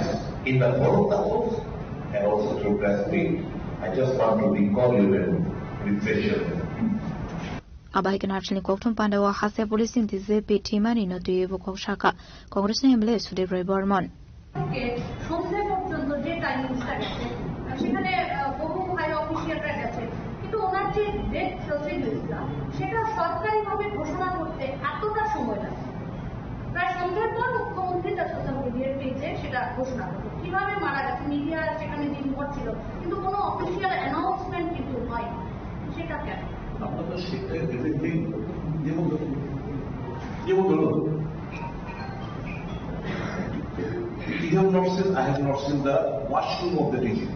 in the floor of the house and also through press meet. I just want to recall you and refresh your memory. Abai Kanarchini kokthum pandao haste police ni D G P thimani no twiwi bo kok saka Congress ni M L A Sudip Roy Bormon. থেকে সন্ধ্যা পর্যন্ত যে টাইমিংসটা গেছে, সেখানে, আহ, বহু হাই অফিসিয়ালরা গেছে, কিন্তু ওনার যে ডেথ প্রসিডিউরটা, সেটা সরকারিভাবে ঘোষণা করতে এতটা সময় লাগে? প্রায় সন্ধ্যার পর মুখ্যমন্ত্রী তার সোশ্যাল মিডিয়ার পেজে সেটা ঘোষণা করলো। কিভাবে মারা গেছে, মিডিয়া সেখানে দিনভর ছিল, কিন্তু কোনো অফিসিয়াল অ্যানাউন্সমেন্ট কিন্তু হয়নি। সেটা কেন? আপনারা সেটা এভরিথিং যেমন, যেমন ধরুন, You have not seen, I have not seen the washroom of the D G P.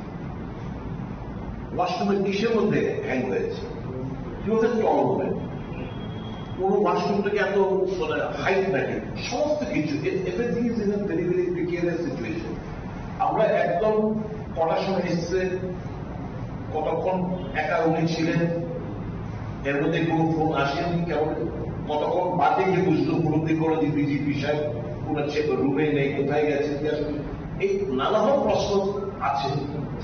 ওয়াশরুমে কিসের মধ্যে হ্যাং হয়েছে, কি মধ্যে টল হবে, কোনো ওয়াশরুম থেকে এত মানে হাইট নাকি, সমস্ত কিছু, everything is in a very, very precarious situation. আমরা একদম কটার সময় এসছে, কতক্ষণ একা উনি ছিলেন, এর মধ্যে কোনো ফোন আসেনি, কেমন কতক্ষণ বাদে গিয়ে বুঝলো, উপলব্ধি করলো যে বিজেপি সাহেব ওনার সে রুমে নেই, কোথায় গেছেন, কি আসলে এই নানান প্রশ্ন আছে,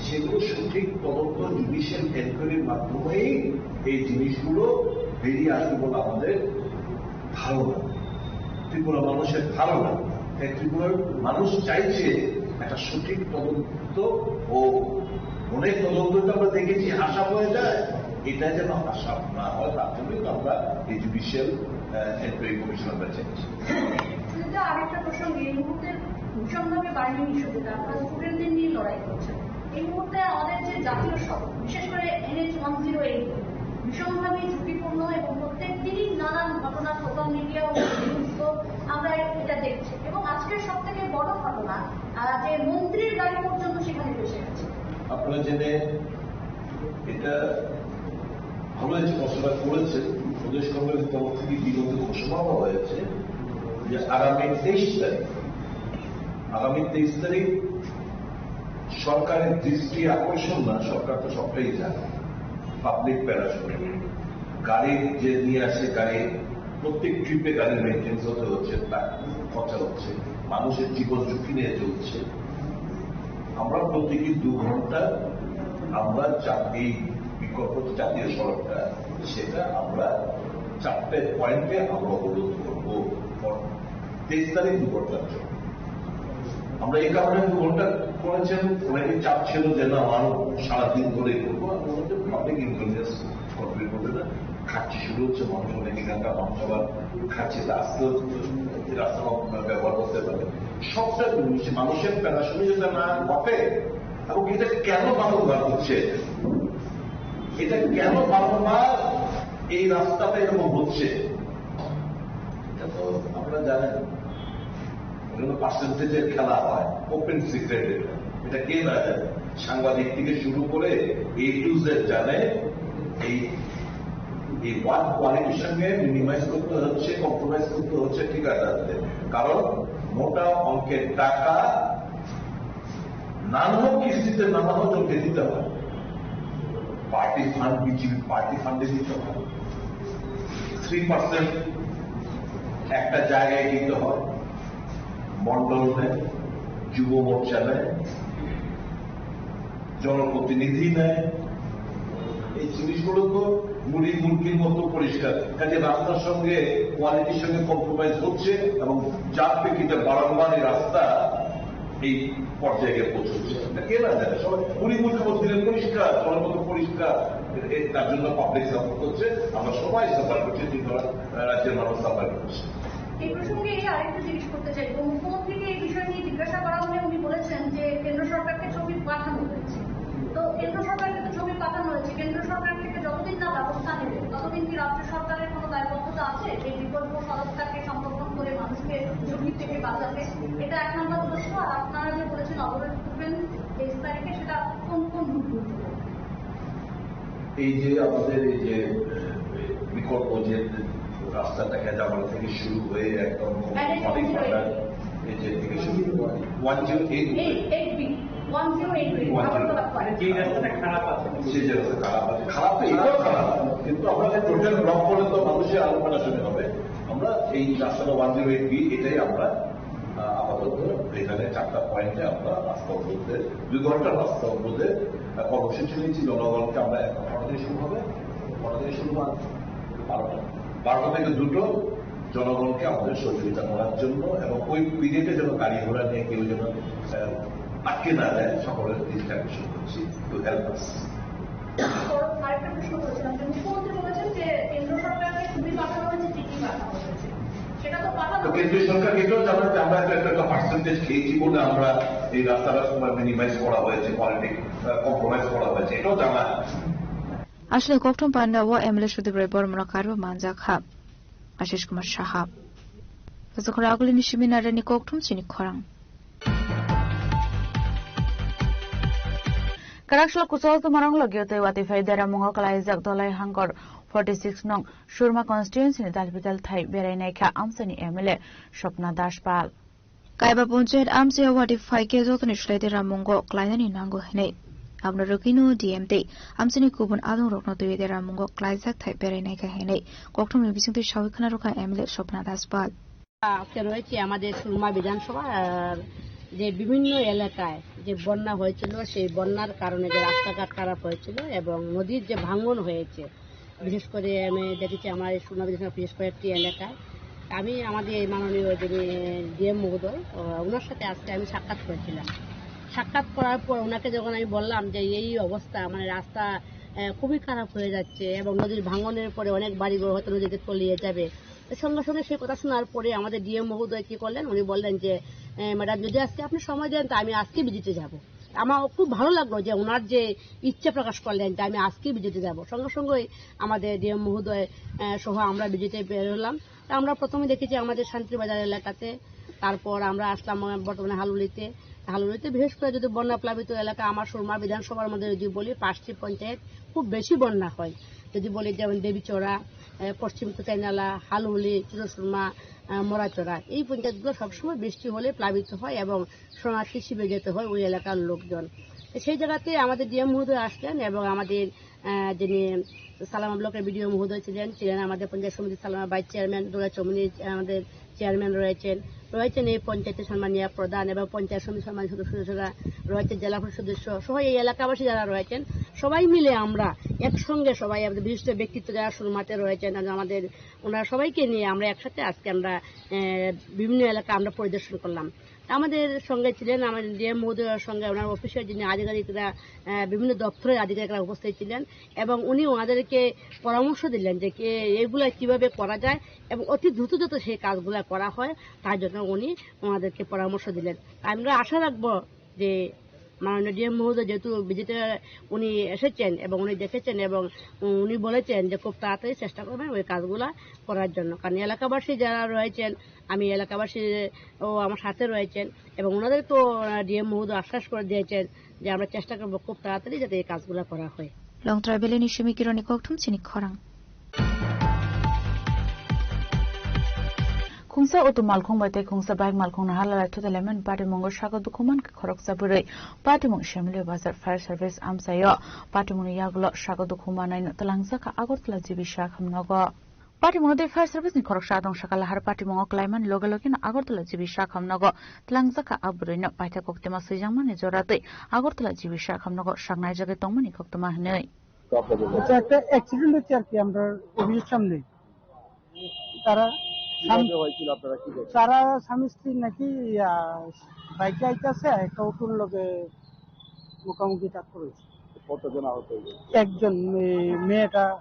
সেগুলো সঠিক তদন্ত জুডিশিয়াল এনকোয়ারির মাধ্যমেই এই জিনিসগুলো বেরিয়ে আসবে বলে আমাদের ধারণা, ত্রিপুরা মানুষের ধারণা। তাই ত্রিপুরার মানুষ চাইছে একটা সঠিক তদন্ত ও অনেক তদন্ত তো আমরা দেখেছি, হাসা হয়ে যায়, এটা যেন হাসা না হয়, তার জন্যই তো আমরা এই জুডিশিয়াল, আহ, এনকোয়ারি কমিশন আমরা চাইছি। কিন্তু আরেকটা প্রসঙ্গ, এই মুহূর্তে ভীষণভাবে বার্নিং ইস্যু, যেটা আপনারা স্টুডেন্টদের নিয়ে লড়াই করছেন। এই মুহূর্তে আমাদের যে জাতীয় সড়ক, বিশেষ করে এনএইচ ওয়ান জিরো এইট, ভীষণভাবে ঝুঁকিপূর্ণ এবং প্রত্যেক দিনই নানান ঘটনা সোশ্যাল মিডিয়া ও নিউজ তো আমরা এটা দেখছি। এবং আজকের সব থেকে বড় ঘটনা, আহ, যে মন্ত্রীর গাড়ি পর্যন্ত সেখানে ফেসে গেছে। আপনারা জেনে এটা ভালো হয়েছে, প্রশ্নটা করেছে। প্রদেশ কংগ্রেসের তরফ থেকে বিগত ঘোষণাও হয়েছে যে আগামী তেইশ তারিখ, আগামী তেইশ তারিখ সরকারের দৃষ্টি আকর্ষণ না, সরকার তো সবটাই জানে, পাবলিক প্যারাশুট, গাড়ি যে নিয়ে আসে, গাড়ি প্রত্যেক ট্রিপে গাড়ির মেইনটেনেন্স হতে হচ্ছে, তার খরচা হচ্ছে, মানুষের জীবন ঝুঁকি নিয়ে চলছে। আমরা প্রতিটি দু ঘন্টা আমরা চা-, এই বিকল্প জাতীয় সড়কটা, সেটা আমরা চারটে পয়েন্টে আমরা অবরোধ করবো তেইশ তারিখ দু ঘন্টার জন্য। আমরা এই কারণে দু ঘন্টা করেছেন, অনেকে চাপ ছিল যে না, আরো সারাদিন ধরে করবো। আমরা বলতে পাবলিক ইন্টেলিজেন্স কমপ্লিট করবে না, খাচ্ছে শুরু হচ্ছে, মানুষ অনেক এখানকার মানুষ আবার খাচ্ছে, তা আস্তে আস্তে রাস্তা ব্যবহার করতে পারে। সবটা জিনিস মানুষের প্যারাশুট যেটা না ঘটে, এবং এটা কেন বারবার হচ্ছে, এটা কেন বারবার এই রাস্তাটা এরকম হচ্ছে, এটা তো আপনারা জানেন। ওগুলো পার্সেন্টেজের খেলা হয়, ওপেন সিক্রেট এটা। এটা কে না জানে? সাংবাদিক থেকে শুরু করে এ টু জেড জানে। এই, এই ওয়ার্ক কোয়ালিটির সঙ্গে মিনিমাইজ করতে হচ্ছে, কম্প্রোমাইজ করতে হচ্ছে ঠিকাদারদের। কারণ মোটা অঙ্কের টাকা নানা কিস্তিতে নানা জনকে দিতে হয়। পার্টি ফান্ড, বিজেপি পার্টি ফান্ডে দিতে হয়। থ্রি পার্সেন্ট একটা জায়গায় দিতে হয়, মন্ডল নেয়, যুব মোর্চা নেয়, জনপ্রতিনিধি নেয়। এই জিনিসগুলো তো মুড়ি মুরগির মতো পরিষ্কার। কাজে রাস্তার সঙ্গে, কোয়ালিটির সঙ্গে কম্প্রোমাইজ হচ্ছে এবং যার প্রেক্ষিতে বারংবার এই রাস্তা এই পর্যায়ে গিয়ে পৌঁছচ্ছে। এটা কে না জানে? সবাই মুড়ি মুরগির মতো দিলে পরিষ্কার, জলের মতো পরিষ্কার। এ-, এ-, তার জন্য পাবলিক সাফার করছে, আমরা সবাই সাফার করছি, ত্রিপুরা, আহ, রাজ্যের মানুষ সাফার করছে। এই প্রসঙ্গে এই আরেকটা জিজ্ঞেস করতে চাই, মুখ্যমন্ত্রীকে এই বিষয় নিয়ে জিজ্ঞাসা করা হলে উনি বলেছেন যে কেন্দ্র সরকারকে ছবি পাঠানো হয়েছে। তো কেন্দ্র সরকারকে তো ছবি পাঠানো হয়েছে, কেন্দ্র সরকার থেকে যতদিন না ব্যবস্থা নেবে, ততদিন কি রাজ্য সরকারের কোনো দায়বদ্ধতা আছে যে বিকল্প সড়কটাকে সংরক্ষণ করে মানুষকে ঝুঁকি থেকে বাঁচাতে? এটা এক নম্বর প্রশ্ন। আর আপনারা যে বলেছেন অবরোধ করবেন তেইশ তারিখে, সেটা কোন কোন রূপ নিতে পারে? এই যে আমাদের এই যে, আহ, বিকল্প যে রাস্তাটা হেজামারা থেকে শুরু হয়ে একদম অনেক মালিক ভান্ডার, এই যে থেকে শুরু one zero eight, eight, eight B, one zero eight B, one zero. Agartala পারে। যে রাস্তাটা খারাপ আছে। যে যে রাস্তা খারাপ আছে, খারাপ তো এটাও খারাপ, কিন্তু আমরা যে টোটাল ব্লক করে তো মানুষের আরো প্যারাশানি হবে। আমরা এই রাস্তাটা ওয়ান জিরো এইট বি, এটাই আমরা, আহ, আপাতত এখানে চারটা পয়েন্টে আমরা রাস্তা অবরোধে, দুই ঘন্টা রাস্তা অবরোধে, আহ, কর্মসূচি নিয়েছি। জনগণকে আমরা এখন কটা থেকে শুরু হবে? কটা থেকে শুরু হবে? বারোটা। বারোটা থেকে দুটো জনগণকে আমাদের সহযোগিতা করার জন্য এবং ওই পিরিয়ডে যেন গাড়ি ঘোড়া নিয়ে কেউ যেন, আহ, আটকে না যায়, সকলের দৃষ্টি আকর্ষণ করছি, to help us। আরেকটা প্রশ্ন করেছিলাম যে মুখ্যমন্ত্রী বলেছেন যে কেন্দ্র সরকারকে ছবি পাঠানো হয়েছে, চিঠি পাঠানো হয়েছে, সেটা তো পাঠানো তো হয়েছে। কেন্দ্রীয় সরকার এটাও জানায় যে আমরা একটা, একটা পার্সেন্টেজ খেয়েছি বলে আমরা এই রাস্তাটা সময় মিনিমাইজ করা হয়েছে, কোয়ালিটি, আহ, কম্প্রোমাইজ করা হয়েছে, এটাও জানায়। Asle kokthum panda o M L A Sudip Roy Bormano kariwi manjak kha. Ashish Kumar Saha. Pachakhora agulini seminar ni kokthum chini khorang. Karakshla kuchol tumarong logio tei watwi phai deramungo kalaijak Dolai Hangkor forty six nong Surma constituency ni dalbidal thai berai naikha amchaini M L A Swapna Das Pal. Kaiba ponchayat amchai watwi phaikhe jotoni swlai deramungo klainani nango hinwi. Abono rwgwino D M tei amchaini kubun adongrokno twiwi deramungo klaijak thai berai naikha hinwi kokthumni bisingtwi sawi khna rwkha M L A Swapna Das Pal. আজকে রয়েছে আমাদের সুরমা বিধানসভা, আহ, যে বিভিন্ন এলাকায় যে বন্যা হয়েছিল, সেই বন্যার কারণে যে রাস্তাঘাট খারাপ হয়েছিল এবং নদীর যে ভাঙন হয়েছে, বিশেষ করে আমি দেখেছি আমার এই সুরমা বিধানসভা বিশেষ কয়েকটি এলাকায়। আমি আমাদের এই মাননীয় যিনি ডিএম মহোদয়, আহ, ওনার সাথে আজকে আমি সাক্ষাৎ করেছিলাম। সাক্ষাৎ করার পর ওনাকে যখন আমি বললাম যে এই অবস্থা, মানে রাস্তা, আহ, খুবই খারাপ হয়ে যাচ্ছে এবং নদীর ভাঙনের পরে অনেক বাড়িঘর হয়তো নদীতে তলিয়ে যাবে, সঙ্গে সঙ্গে সেই কথা শোনার পরে আমাদের ডিএম মহোদয় কি করলেন, উনি বললেন যে, "এ, ম্যাডাম, যদি আজকে আপনি সময় দেন, তা আমি আজকে ভিজিটে যাব।" আমার খুব ভালো লাগলো যে ওনার যে ইচ্ছা প্রকাশ করলেন যে আমি আজকে ভিজিটে যাব। সঙ্গে সঙ্গেই আমাদের ডিএম মহোদয়, এ, সহ আমরা ভিজিটে বের হলাম। তা আমরা প্রথমে দেখেছি আমাদের শান্তিবাজার এলাকাতে, তারপর আমরা আসলাম, আহ, বর্তমানে হালুলিতে। হালুলিতে বিশেষ করে যদি বন্যা প্লাবিত এলাকা, আমার সুরমা বিধানসভার মধ্যে যদি বলি, পাঁচটি পঞ্চায়েত খুব বেশি বন্যা হয়। যদি বলি যেমন দেবীচড়া, আহ, পশ্চিম কুচাইনালা, হালুলি, চুরসুরমা, আহ, মোড়াচড়া, এই পঞ্চায়েতগুলো সবসময় বৃষ্টি হলে প্লাবিত হয় এবং শরণার্থী শিবিরে যেতে হয় ওই এলাকার লোকজন। তো সেই জায়গাতে আমাদের ডিএম মহোদয় আসলেন এবং আমাদের, আহ, যিনি সালামা ব্লকের বিডিও মহোদয় ছিলেন, ছিলেন আমাদের পঞ্চায়েত সমিতির সালামা ভাইস চেয়ারম্যান, দুর্গা চৌমুহনী আমাদের চেয়ারম্যান রয়েছেন, রয়েছেন এই পঞ্চায়েতের সম্মানীয় প্রধান এবং পঞ্চায়েত সমিতির সম্মানীয় সদস্য সদস্যরা রয়েছেন, জেলা পরিষদ সদস্য সহ এই এলাকাবাসী যারা রয়েছেন, সবাই মিলে আমরা একসঙ্গে সবাই আমাদের বিশিষ্ট ব্যক্তিত্ব যারা সুরমাতে রয়েছেন, আর আমাদের ওনারা সবাইকে নিয়ে আমরা একসাথে আজকে আমরা, আহ, বিভিন্ন এলাকা আমরা পরিদর্শন করলাম। আমাদের সঙ্গে ছিলেন আমাদের ডিএম মহোদয়ের সঙ্গে ওনার অফিসের যিনি আধিকারিকরা, আহ, বিভিন্ন দপ্তরের আধিকারিকরা উপস্থিত ছিলেন এবং উনি ওনাদেরকে পরামর্শ দিলেন যে কে এগুলা কিভাবে করা যায় এবং অতি দ্রুত যাতে সেই কাজগুলা করা হয়, তার জন্য উনি ওনাদেরকে পরামর্শ দিলেন। আমরা আশা রাখবো যে মাননীয় ডিএম মহোদয় যেহেতু ভিজিটে উনি এসেছেন এবং উনি দেখেছেন এবং উনি বলেছেন যে খুব তাড়াতাড়ি চেষ্টা করবেন ওই কাজগুলা করার জন্য, কারণ এলাকাবাসী যারা রয়েছেন, আমি এলাকাবাসী ও আমার সাথে রয়েছেন এবং ওনাদেরকেও, আহ, ডিএম মহোদয় আশ্বাস করে দিয়েছেন যে আমরা চেষ্টা করবো খুব তাড়াতাড়ি যাতে এই কাজগুলা করা হয়। Long travel ni simi kironi kokthum chini khorang. Khungsa auto malkhung bai tei khungsa bike malkhung no hala lai thutui laimani patimungo sago dukhu mankha khoroksa bwrwi. Patimung Shemli Bazar Fire Service amchaio. Patimungni yagulo sago dukhu manai no twlangjak kha Agartala G B Shakham nogo. Patimungno tei Fire Service ni khoroksa adong saka lahar patimungo kwlaimani loge loge no Agartala G B Shakham nogo twlangjak kha a bwrwi no paitha koktwma swijangmani jora twi Agartala G B Shakham nogo saknai jagwi tongmani koktwma hinwi. আচ্ছা, একটা অ্যাক্সিডেন্ট হচ্ছে আর কি, আমরা অফিসের সামনে। তারা স্বামী, কিভাবে হয়েছিল, আপনারা কি দেখলেন? তারা স্বামী স্ত্রী নাকি, আহ, বাইকে আইতাছে, একটা অটোর লগে মুখামুখি ধাক্কা হয়েছে। কতজন আহত হয়েছে? একজন, এই মেয়েটা।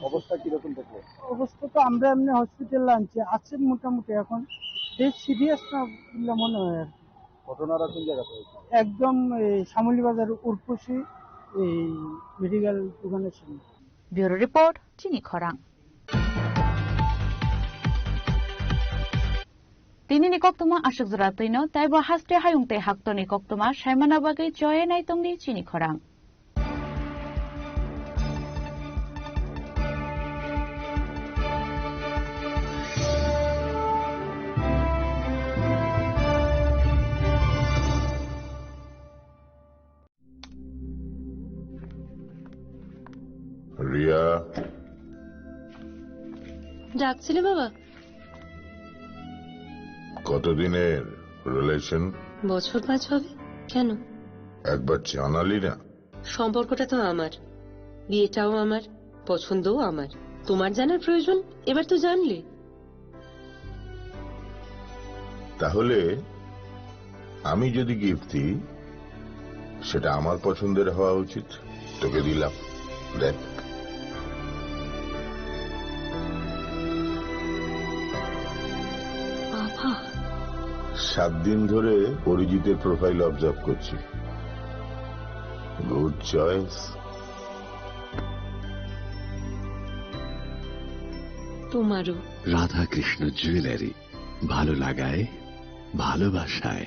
অবস্থা কিরকম দেখলেন? অবস্থা তো আমরা এমনি হসপিটালে আনছি, আছে মোটামুটি, এখন বেশ সিরিয়াস না বললে মনে হয় আর কি। ঘটনাটা কোন জায়গাতে হয়েছে? একদম এই শ্যামলী বাজার উর্পশি, এই মেডিকেল দোকানের সামনে। Bureau report, Chini Khorang. Tini ni koktwma aswk jora twino, tei bo haste hayung tei haktorni koktwma saimana bagwi choye nai tongdi Chini Khorang. Riya. ডাকছিলে বাবা? কতদিনের রিলেশন? বছর পাঁচ হবে। কেন? একবার জানালি না। সম্পর্কটা তো আমার, বিয়েটাও আমার, পছন্দও আমার। তোমার জানার প্রয়োজন এবার তো জানলে। তাহলে আমি যদি গিফট দিই, সেটা আমার পছন্দের হওয়া উচিত। তোকে দিলাম, দেখ। বাবা। সাত দিন ধরে অরিজিতের প্রোফাইল অবজার্ভ করছি। Good choice. তোমারও। রাধাকৃষ্ণ জুয়েলারি, ভালো লাগায়, ভালোবাসায়।